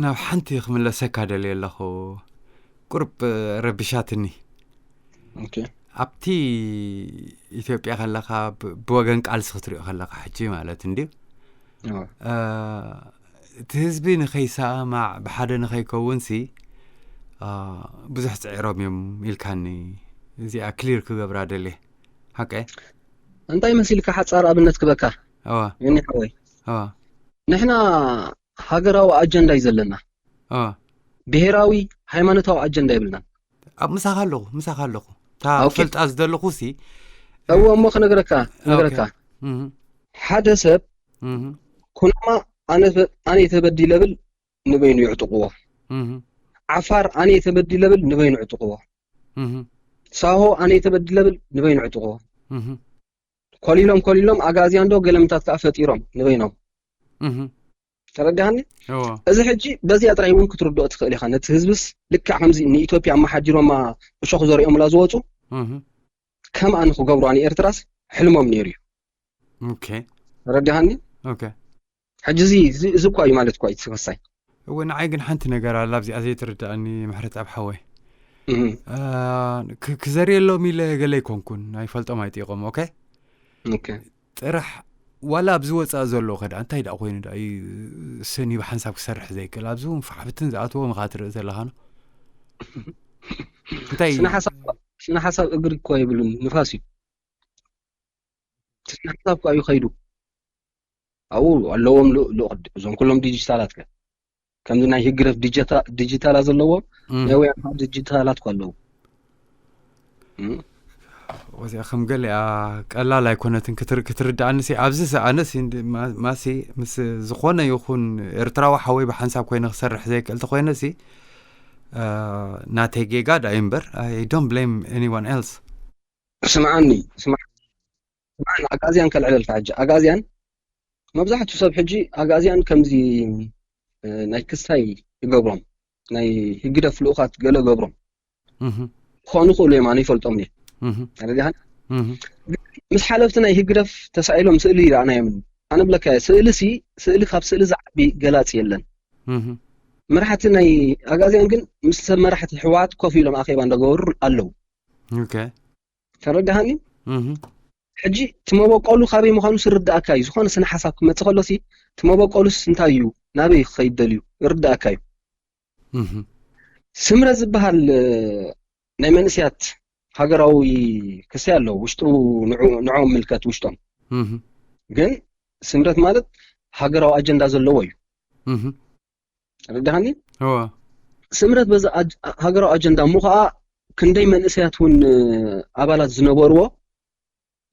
ናብ ሓንቲ ክምለሰካ ደልየ ኣለኹ። ቁሩብ ረቢሻትኒ። ኦኬ። ኣብቲ ኢትዮጵያ ከለኻ ብ-፣ ብወገን ቃልሲ ክትሪኦ ከለኻ ሕጂ ማለት እንድዩ። ኣዎ። እ፣ እቲ ህዝቢ ንኸይሰማዕ ብሓደ ንኸይከውንሲ፣ እ፣ ብዙሕ ጽዒሮም እዮም ኢልካኒ። እዚኣ ክሊር ክገብራ ደልየ። ሓቀ? እንታይ መሲልካ ሓጻር ኣብነት ክበካ? ኣዋ። የኔ ሓወይ። ኣዋ። ንሕና ሃገራዊ ኣጀንዳ እዩ ዘለና። ኣዋ። ብሄራዊ ሃይማኖታዊ ኣጀንዳ የብልናን። ኣብ ምሳኻ ኣለኹ፣ ምሳኻ ኣለኹ። እታ ኦኬ። ክፈልጣ ዝደለኹ ሲ። እዎ እሞ ክነግረካ፣ ክነግረካ። ኦኬ። እህ። ሓደ ሰብ እህ። ኩናማ ኣነ፣ ኣነ ተበዲለ ብል ንበይኑ ይዕጥቕዎ። እህ። ዓፋር ኣነ ተበዲለ ብል ንበይኑ ይዕጥቕዎ። እህ። ሳሆ ኣነ ተበዲለ ብል ንበይኑ ይዕጥቕዎ። እህ። ኮሊሎም ኮሊሎም ኣጋዝያን ዶ ገለምታት ከዓ ፈጢሮም ንበይኖም። እህ ተረዳሃኒ? እዎ እዚ ሕጂ በዚኣ ጥራይ እውን ክትርድኦ ትኽእል ኢኻ። ነቲ ህዝብስ ልክዕ ከምዚ ንኢትዮጵያ ኣመሓዲሮማ እሾኽ ዘሪኦምላ ዝወፁ እህ ከምኣ ንክገብሩዋ ንኤርትራስ ሕልሞም ነይሩ እዩ። ኦኬ ተረዳሃኒ? ኦኬ ሕጂ እዚ እዚ- እዚ እኳ እዩ ማለት እኳ እዩ ተኸሳይ። እወ ንዓይ ግን ሓንቲ ነገር ኣላ ኣብዚኣ ዘይትርድኣኒ ምሕረት ኣብ ሓወይ እህ እ፣ ክ- ክዘርየሎም ኢለ ገለ ኣይኮንኩን ኣይፈልጦም ኣይጢቆም ኦኬ ኦኬ ጥራሕ ዋላ ኣብዚ ወፃእ ዘሎ ከዳ እንታይ ደኣ ኮይኑ ደኣ እዩ ሰኒ ብሓንሳብ ክሰርሕ ዘይክእል ኣብዚ እውን ፋሕብትን ዝኣትዎ ምኻ ትርኢ ዘለኻ ነው እንታይ ስነ ሓሳብ ስነ ሓሳብ እግሪ እኮ የብሉን፣ ንፋስ እዩ። ስነ ሓሳብ እኮ እዩ ከይዱ ኣብኡ ኣለዎም። ሉ- ሉ- እዞም ኩሎም ዲጂታላት ከ ከምዚ ናይ ህግደፍ ዲጂታ- ዲጂታላት ዘለዎም እም። ናይ ወያነ ዲጂታላት እኮ ኣለዉ። እም። ወዚኣ ከም ገሊኣ ቀላል ኣይኮነትን ክትር- ክትርድኣኒ ሲ ኣብዚ ሲ ኣነ ሲ እንድ- ማ- ማሲ ምስ ዝኾነ ይኹን ኤርትራዊ ሓወይ ብሓንሳብ ኮይነ ክሰርሕ ዘይክእል ተኮይነ ሲ እ፣ ናተይ ጌጋ ዳዩ እምበር I don't blame anyone else ስምዓኒ ስምዓ- ስምዓኒ ኣጋዝያን ከልዕለልካ ሕጂ ኣጋዝያን መብዛሕትኡ ሰብ ሕጂ ኣጋዝያን ከምዚ እ፣ ናይ ክስታይ ይገብሮም ናይ ህግደፍ ልኡኻት ገለ ገብሮም እህ ክኾኑ ይኽእሉ እዮም። ኣነ ይፈልጦም እየ እህ ተረዲኻን? እህ ምስ ሓለፍቲ ናይ ህግደፍ ተሳኢሎም ስእሊ ይረኣናዮም። ኣነ ብለካ እየ፣ ስእሊ ሲ ስእሊ ካብ ስእሊ ዝዓቢ ገላፂ የለን። እህ መራሕቲ ናይ ኣጋዝያን ግን ምስ ሰብ መራሕቲ ህወሓት ኮፍ ኢሎም ኣኼባ እንዳገበሩ ኣለዉ። ኦኬ ተረዳሃኒ? እህ ሕጂ እቲ መበቆሉ ካበይ ምዃኑ ስርዳእካ እዩ። ዝኾነ ስነ ሓሳብ ክመፅእ ከሎ ሲ እቲ መበቆሉስ እንታይ እዩ፣ ናበይ ክኸይድ ደልዩ ይርዳእካ እዩ። እህ ስምረት ዝበሃል እ፣ ናይ መንእስያት ሃገራዊ ክስታይ ኣለዎ ውሽጡ ንዑ- ንዕኦም ምልከት ውሽጦም እህ ግን ስምረት ማለት ሃገራዊ ኣጀንዳ ዘለዎ እዩ። እህ ተረዳሃኒ? እዎ ስምረት በዚ ኣጅ- ሃገራዊ ኣጀንዳ እሞ ከዓ ክንደይ መንእሰያት እውን እ፣ ኣባላት ዝነበርዎ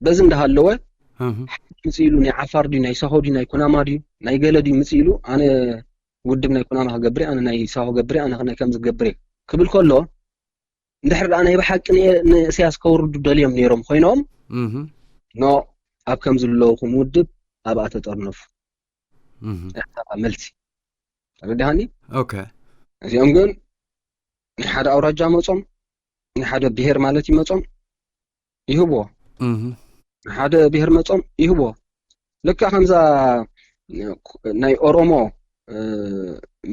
በዚ እንዳሃለወ እህ ምፅ ኢሉ ናይ ዓፋር ድዩ ናይ ሳሆ ድዩ ናይ ኩናማ ድዩ ናይ ገለ ድዩ ምፅ ኢሉ ኣነ ውድብ ናይ ኩናማ ክገብር እየ፣ ኣነ ናይ ሳሆ ገብር እየ፣ ኣነ ናይ ከምዚ ክገብር እየ ክብል ከሎ እንድሕር ደኣ ናይ ብሓቂ ን- ንእስያስ ከውርዱ ደልዮም ነይሮም ኮይኖም እህ ኖ ኣብ ከም ዝለውኹም ውድብ ኣብኣ ተጠርነፉ እህ እታ መልሲ ተረዳሃኒ። ኦኬ እዚኦም ግን ናይ ሓደ ኣውራጃ መጾም ናይ ሓደ ብሄር ማለት ይመጾም ይህብዎ እህ ሓደ ብሄር መጾም ይህብዎ። ልክዕ ከምዛ ናይ ኦሮሞ እ፣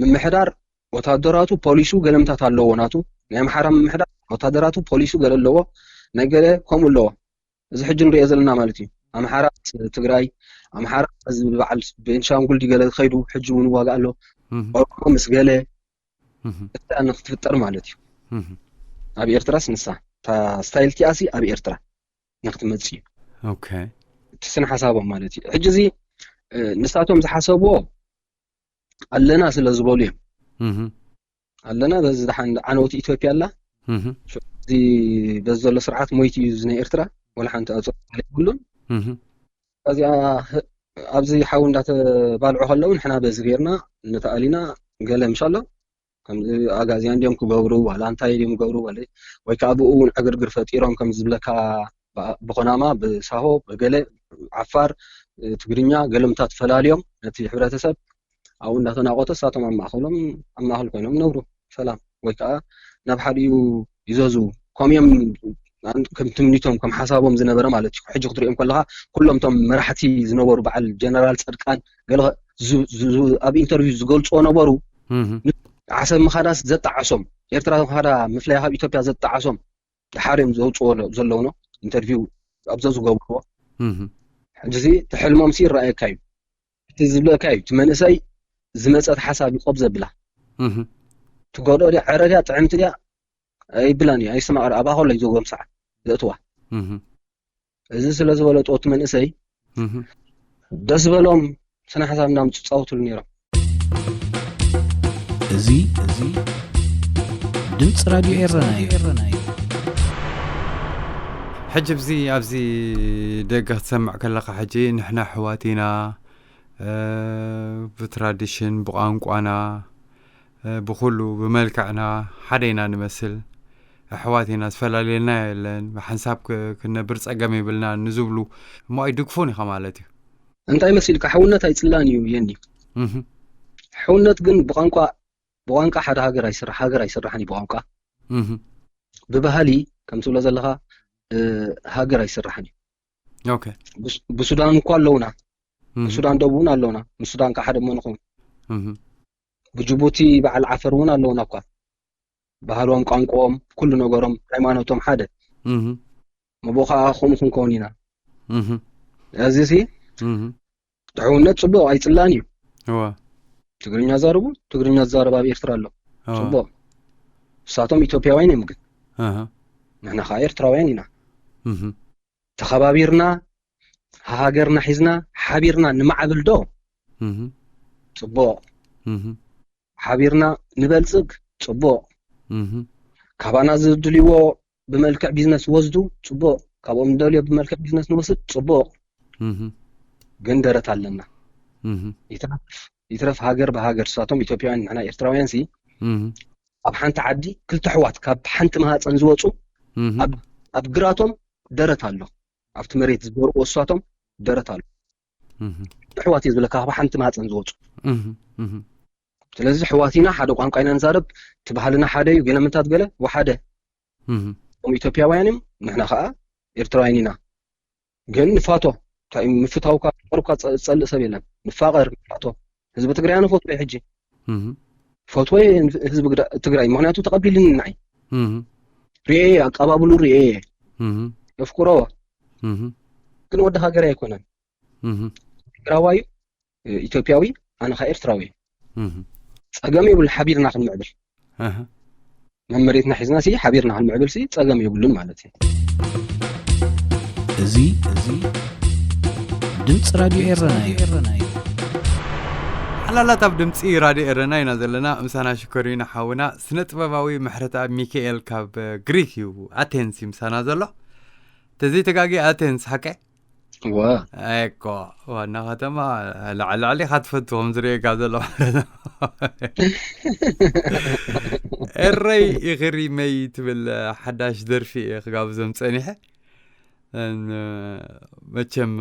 ምምሕዳር ወታደራቱ ፖሊሱ ገለምታት ኣለዎ ናቱ። ናይ ኣምሓራ ምምሕዳር ወታደራቱ ፖሊሱ ገለ ኣለዎ፣ ናይ ገለ ከምኡ ኣለዎ። እዚ ሕጂ ንሪኦ ዘለና ማለት እዩ። ኣምሓራ ምስ ትግራይ ኣምሓራ እዚ በዓል ቤንሻንጉል ድገለ ዝኸይዱ ሕጂ እውን ዋጋ ኣሎ። እህ ኦሮሞ ምስ ገለ እህ እታ ንክትፍጠር ማለት እዩ። እህ ኣብ ኤርትራስ ንሳ እታ ስታይል ቲኣሲ ኣብ ኤርትራ ንክትመጽእ እዩ ኦኬ እቲ ስነ ሓሳቦም ማለት እዩ። ሕጂ እዚ እ፣ ንሳቶም ዝሓሰብዎ ኣለና ስለ ዝበሉ እዮም። እህ ኣለና በዚ ደሓን ዓነውቲ ኢትዮጵያ ኣላ እህ እዚ በዚ ዘሎ ስርዓት ሞይቲ እዩ እዚ ናይ ኤርትራ ወላ ሓንቲ ኣፀ የብሉን። እህ እዚኣ ህ- ኣብዚ ሓዊ እንዳተባልዑ ከለዉ ንሕና በዚ ገይርና እንተኣሊና ገለ ምሻሎ ከምዚ ኣጋዝያን ድዮም ክገብሩ ዋላ እንታይ ድዮም ክገብሩ ወለ ወይ ከዓ ብኡ እውን ዕግርግር ፈጢሮም ከም ዝብለካ ብኣ- ብኮናማ ብሳሆ ብገለ ዓፋር እ፣ ትግርኛ ገለምታት ፈላልዮም ነቲ ሕብረተሰብ ኣብኡ እንዳተናቆተ እሳቶም ኣብ ማእከሎም ኣብ ማእከል ኮይኖም ነብሩ ሰላም ወይ ከዓ ናብ ሓዲኡ ይዘዙ ከምዮም ከም ትምኒቶም ከም ሓሳቦም ዝነበረ ማለት እዩ። ሕጂ ክትሪኦም ከለካ ኩሎም እቶም መራሕቲ ዝነበሩ በዓል ጀነራል ፃድቃን ገለ ዝ- ዝ- ዝ- ኣብ ኢንተርቪው ዝገልፅዎ ነበሩ። እህ ዓሰብ ምኻዳስ ዘጣዓሶም ኤርትራ ምኻዳ ምፍላይ ካብ ኢትዮጵያ ዘጣዓሶም ድሓር እዮም ዘውፅዎ ለ- ዘለውኖ ኢንተርቪው ኣብዞ ዝገብርዎ እህ ሕጂ እዚ እቲ ሕልሞም ሲ ይረኣየካ እዩ። እቲ ዝብለካ እዩ እቲ መንእሰይ ዝመፀት ሓሳብ ይቆብ ዘብላ እህ ትጎድኦ ድያ ዕረ ድያ ጥዕምቲ ድያ ኣይብላን እዩ ኣይስማዕ ኣባ ከሎ እዩ ዘጎምሳዕ ዘእትዋ እህ እዚ ስለ ዝበለጦ እቲ መንእሰይ እህ ደስ ዝበሎም ስነ ሓሳብ እንዳምፁ ፃወትሉ ነይሮም። እዚ እዚ ድምፂ ራድዮ ኤረና እዩ። ሕጂ ብዚ ኣብዚ ደገ ክትሰምዕ ከለኻ ሕጂ ንሕና ኣሕዋት ኢና እ፣ ብትራዲሽን ብቋንቋና እ፣ ብኩሉ ብመልክዕና ሓደ ኢና ንመስል ኣሕዋት ኢና፣ ዝፈላለየና የለን፣ ብሓንሳብ ክ- ክንነብር ጸገም የብልናን ንዝብሉ እሞ ኣይድግፉን ኢኻ ማለት እዩ። እንታይ መሲልካ? ሕውነት ኣይጽላን እዩ የኒ። እህ፣ ሕውነት ግን ብቋንቋ ብቋንቋ ሓደ ሃገር ኣይስራሕ ሃገር ኣይስራሕን እዩ ብቋንቋ። እህ፣ ብባህሊ ከም ትብሎ ዘለኻ እ፣ ሃገር ኣይስራሕን እዩ። ኦኬ። ብስ- ብሱዳን እኮ ኣለውና፣ እህ፣ ብሱዳን ደቡብ እውን ኣለውና። ምስ ሱዳን ከዓ ሓደ እሞ ንኹን። እህ፣ ብጅቡቲ በዓል ዓፈር እውን ኣለውና እኳ። ባህሎም፣ ቋንቋኦም፣ ኩሉ ነገሮም፣ ሃይማኖቶም ሓደ። እህ፣ መቦ ከዓ ከምኡ ክንከውን ኢና። እህ፣ እዚ ሲ እህ፣ ድሕውነት ፅቡቅ ኣይፅላን እዩ። እዋ፣ ትግርኛ ዛረቡ፣ ትግርኛ ዝዛረብ ኣብ ኤርትራ ኣሎ። እዋ፣ ፅቡቅ። ንሳቶም ኢትዮጵያውያን እዮም ግን እህ፣ ንሕና ከዓ ኤርትራውያን ኢና። እህ፣ ተኸባቢርና ሃገርና ሒዝና ሓቢርና ንማዕብል ዶ? እህ፣ ፅቡቅ። እህ፣ ሓቢርና ንበልፅግ። ፅቡቅ። እህ፣ ካባና ዝድልይዎ ብመልክዕ ቢዝነስ ወስዱ። ፅቡቅ። ካብኦም ንደልዮ ብመልክዕ ቢዝነስ ንወስድ። ፅቡቅ። እህ፣ ግን ደረት ኣለና። እህ፣ ይትረፍ ይትረፍ ሃገር ብሃገር ንሳቶም ኢትዮጵያውያን ንሕና ኤርትራውያን ሲ እህ፣ ኣብ ሓንቲ ዓዲ ክልተ ኣሕዋት ካብ ሓንቲ ማህፀን ዝወፁ እህ፣ ኣብ ኣብ ግራቶም ደረት ኣሎ። ኣብቲ መሬት ዝዘርኡ እሳቶም ደረት ኣሎ። እህ፣ ኣሕዋት እዩ ዝብለካ ካብ ሓንቲ ማህፀን ዝወፁ። እህ፣ እህ፣ ስለዚ ኣሕዋት ኢና፣ ሓደ ቋንቋ ኢና ንዛረብ፣ እቲ ባህልና ሓደ እዩ። ገለ ምንታት ገለ ወሓደ እህ፣ እቶም ኢትዮጵያውያን እዮም፣ ንሕና ከዓ ኤርትራውያን ኢና። ግን ንፋቶ እንታይ እዩ ምፍታውካ ፍቅርካ ዝፀልእ ሰብ የለን። ንፋቀር ንፋቶ። ህዝቢ ትግራይ ኣነ ፈትወ ሕጂ እህ፣ ፈትወ ህዝቢ ግዳ- ትግራይ ምክንያቱ ተቀቢልኒ ንዓይ እህ፣ ርኤየ ኣቀባብሉ ርኤየ እህ፣ የፍቅሮ እህ፣ ግን ወዲ ሃገር ኣይኮነን እህ፣ ትግራዋዩ ኢትዮጵያዊ ኣነ ከዓ ኤርትራዊ እየ። እህ፣ ፀገም የብሉ ሓቢርና ክንምዕብል እህ፣ መመሬትና ሒዝና ሲ ሓቢርና ክንምዕብል ሲ ፀገም የብሉን ማለት እዩ። እዚ እዚ ድምፂ ራድዮ ኤረና እዩ። ሓላላት ኣብ ድምፂ ራድዮ ኤረና ኢና ዘለና። ምሳና ሽኮሪና ሓውና ስነ ጥበባዊ ምሕረተኣብ ሚካኤል ካብ ግሪክ እዩ፣ ኣቴንስ እዩ ምሳና ዘሎ። ተዘይተጋጊ ኣቴንስ ሓቀ እወ እኮ ዋና ከተማ ላዕሊ ላዕሊ ኢኻ ትፈቱ ከም ዝርእየካ ዘሎ ማለት ነው። ኤረይ ኢኽሪመይ ትብል ሓዳሽ ደርፊ እየ ክጋብዞም ፀኒሐ። እን- መቸም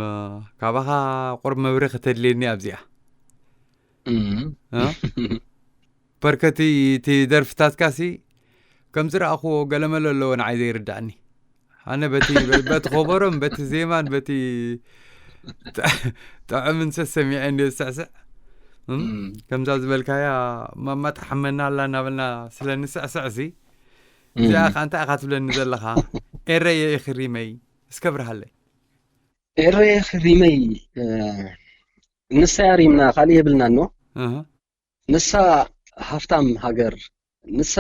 ካባኻ ቁርብ መብሪ ከተድልየኒ ኣብዚኣ እም። እ? በርከቲ እቲ ደርፍታትካ ሲ ከም ዝረኣኽዎ ገለመለ ኣለዎ ንዓይ ዘይርዳእኒ። ኣነ በቲ በቲ ኮበሮን በቲ ዜማን በቲ ጥዑምን ሰሰሚዐ እንዲ ዝስዕስዕ እም? እም። ከምዛ ዝበልካያ ማማ ጥሓመና ኣላ እናበልና ስለ ንስዕስዕ ሲ እዚኣ እም። ከ እንታይ ኢኻ ትብለኒ ዘለኻ? ኤረየ ኢኺ ሪመይ እስከ ብርሃለይ። ኤረየ ኢኺ ሪመይ እ፣ ንሳ እያ ሪምና ካልእ የብልናን ኖ እህ፣ ንሳ ሃፍታም ሃገር፣ ንሳ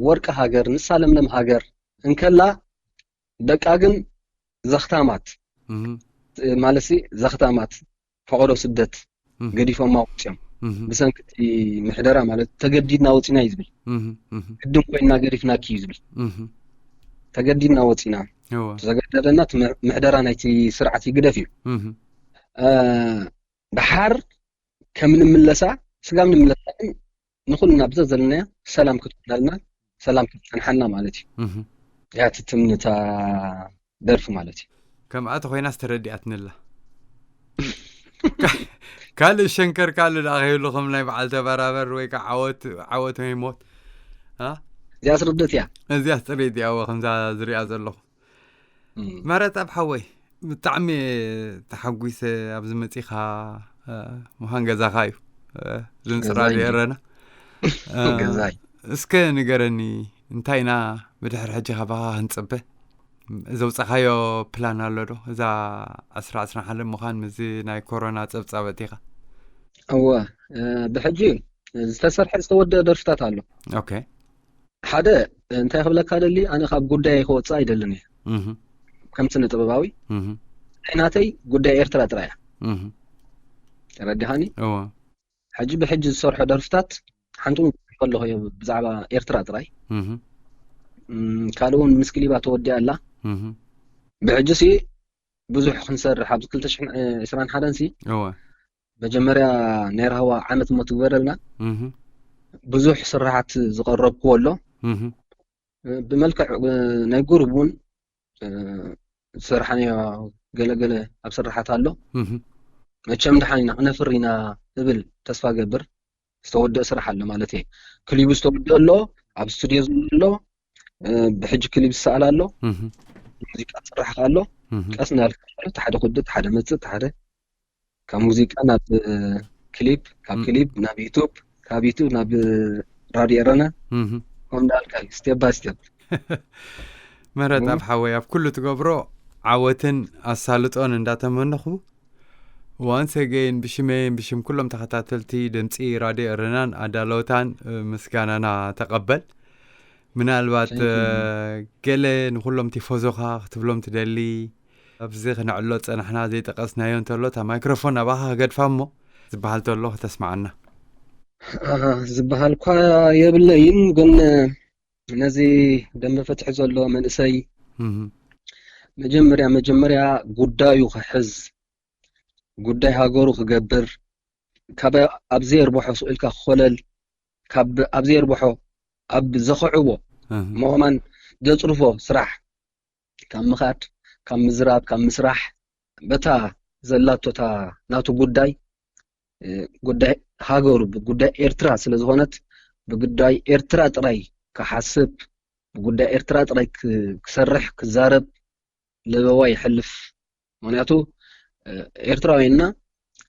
ወርቂ ሃገር፣ ንሳ ለምለም ሃገር እንከላ ደቃ ግን ዘኽታማት እህ፣ እ፣ ማለት ሲ ዘኽታማት ፈቐዶ ስደት እህ፣ ገዲፎማ ወፅዮም እህ፣ ብሰንኪ እቲ ምሕደራ ማለት ተገዲድና ወፂና እዩ ዝብል። እህ፣ እህ፣ ግድን ኮይንና ገዲፍናኪ እዩ ዝብል። እህ፣ ተገዲድና ወፂና እወ፣ ተዘገደደና እቲ ምሕ- ምሕደራ ናይቲ ስርዓት ይግደፍ እዩ። እህ፣ እ፣ ደሓር ከም ንምለሳ ስጋብ ንምለሳ ግን ንኩልና ብዘ ዘለናዮ ሰላም ክትኩናልና ሰላም ክትፀንሓና ማለት እዩ። እህ። እያ ትትምንታ ደርፊ ማለት እዩ። ከምኣ ተኾይናስ ተረዲኣትንላ። ካልእ ሸንከር ካልእ ደኣ ከይብሉ ከም ናይ በዓል ተበራበር ወይ ከዓ ዓወት ዓወት ወይ ሞት እ? እዚኣ ስርደት እያ። እዚኣ ፅሬት እያ እወ ከምዛ ዝሪኣ ዘለኹ። እም። መረጣብ ሓወይ ብጣዕሚ ተሓጒሰ ኣብዚ መፂኻ እ፣ ምዃን ገዛኻ እዩ እ፣ ድምፂ ገዛይ ራድዮ እዩ። ኤረና እ፣ ገዛይ። እስከ ንገረኒ እንታይ ኢና ብድሕሪ ሕጂ ካባኻ ክንፅበ? ዘውፃኻዮ ፕላን ኣሎ ዶ? እዛ ዓስራ ዓስራ ሓደ ምዃን ምስዚ ናይ ኮሮና ፀብፃብ ኣእቲኻ። እወ እ፣ ብሕጂ ዝተሰርሐ ዝተወደአ ደርፍታት ኣሎ። ኦኬ። ሓደ እንታይ ክብለካ ደሊ ኣነ ካብ ጉዳይ ክወፅእ ኣይደልን እየ እህ፣ ከም ስነ ጥበባዊ እህ፣ ናይ ናተይ ጉዳይ ኤርትራ ጥራይ እያ። እህ። ተረዲኻኒ? እወ። ሕጂ ብሕጂ ዝሰርሖ ደርፍታት ሓንቲ እውን ከለኹ እየ ብዛዕባ ኤርትራ ጥራይ እህ፣ እም፣ ካልእ እውን ምስ ክሊባ ተወዲኣ ኣላ። እህ። ብሕጂ ሲ ብዙሕ ክንሰርሕ ኣብዚ ክልተ ሽሕን ዕስራን ሓደን ሲ እወ። መጀመርያ ናይ ራህዋ ዓመት እሞ ትግበረልና። እህ፣ ብዙሕ ስራሓት ዝቐረብክዎ ኣሎ። እህ። ብመልክዕ ናይ ጉሩብ እውን ዝሰራሕናዮ ገለገለ ኣብ ስራሓት ኣሎ። መቸም ደሓን ኢና ክነፍሪ ኢና እብል ተስፋ ገብር። ዝተወደአ ስራሕ ኣሎ ማለት እየ። ክሊቡ ዝተወደአ ኣሎ፣ ኣብ ስቱድዮ ዘሎ ኣሎ፣ ብሕጂ ክሊብ ዝሰኣል ኣሎ፣ ሙዚቃ ዝስራሕ ኣሎ። ቀስ እናልካ እቲ ሓደ ክውድእ፣ እቲ ሓደ መፅእ፣ እቲ ሓደ ካብ ሙዚቃ ናብ ክሊፕ፣ ካብ ክሊፕ ናብ ዩቱብ፣ ካብ ዩቱብ ናብ ራድዮ ኤረና፣ ከምኡ እንዳልካ ስቴፕ ባይ ስቴፕ። ምህረት ኣብ ሓወይ ኣብ ኩሉ ትገብሮ ዓወትን ኣሳልጦን እንዳተመነኹ፣ ዋንስ ኣገይን ብሽመይን ብሽም ኩሎም ተኸታተልቲ ድምፂ ራድዮ ኤረናን ኣዳለውታን ምስጋናና ተቐበል። ምናልባት ገለ ንኩሎም ቲፎዞኻ ክትብሎም ትደሊ? ኣብዚ ክነዕሎ ዝፀናሕና ዘይጠቀስናዮ እንተሎ እታ ማይክሮፎን ናባኻ ክገድፋ እሞ ዝበሃል ተሎ ከተስማዓና። ዝበሃል እኳ የብለይን፣ ግን ነዚ ደንበ ፍትሒ ዘሎ መንእሰይ መጀመርያ መጀመርያ ጉዳዩ ክሕዝ፣ ጉዳይ ሃገሩ ክገብር፣ ካብ ኣብ ዘየርብሖ ስቕ ኢልካ ክኾለል፣ ካብ ኣብ ዘየርብሖ ኣብ ዘኽዕቦ ምቕማን ዘፅርፎ ስራሕ ካብ ምኻድ፣ ካብ ምዝራብ፣ ካብ ምስራሕ፣ በታ ዘላቶታ ናቱ ጉዳይ ጉዳይ ሃገሩ ብጉዳይ ኤርትራ ስለ ዝኾነት ብጉዳይ ኤርትራ ጥራይ ክሓስብ፣ ብጉዳይ ኤርትራ ጥራይ ክሰርሕ ክዛረብ ለበዋ ይሕልፍ። ምክንያቱ ኤርትራውያንና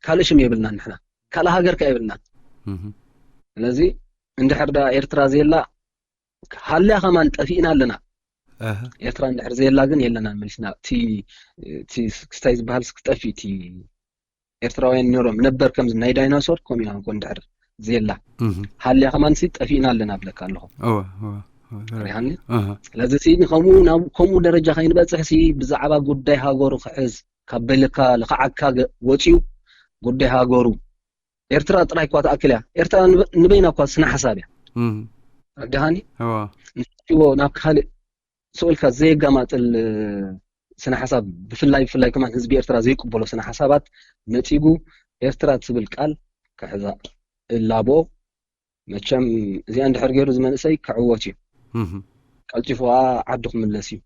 ካልእ ሽም የብልናን፣ ንሕና ካልእ ሃገር ከ የብልናን። ስለዚ እንድሕር ዳ ኤርትራ ዘየላ ሃልያ ከማን ጠፊእና ኣለና። ኤርትራ እንድሕር ዘየላ ግን የለናን መሊስና። እቲ ክስታይ ዝበሃል ክጠፊ እቲ ኤርትራውያን ነሮም ነበር ከምዚ ናይ ዳይናሶር ከምኡ ኢና ንኮን ድሕር ዘየላ ሃልያ ከማንሲ ጠፊእና ኣለና ብለካ ኣለኹ። ስለዚ ሲ ንከምኡ ናብ ከምኡ ደረጃ ከይንበፅሕ ሲ ብዛዕባ ጉዳይ ሃገሩ ክሕዝ ካብ በልካ ልክዓካ ወፅዩ ጉዳይ ሃገሩ ኤርትራ ጥራይ እኳ ትኣክል እያ። ኤርትራ ንበይና እኳ ስነ ሓሳብ እያ። ኣድሃኒ ንስዎ ናብ ካልእ ስቕ ኢልካ ዘየጋማጥል ስነ ሓሳብ ብፍላይ ብፍላይ ከማን ህዝቢ ኤርትራ ዘይቅበሎ ስነ ሓሳባት ነፂጉ ኤርትራ ትብል ቃል ክሕዛ እላቦ። መቸም እዚኣ እንድሕር ገይሩ እዚ መንእሰይ ክዕወት እዩ። ቀልጢፉ ከዓ ዓዱ ክምለስ እዩ።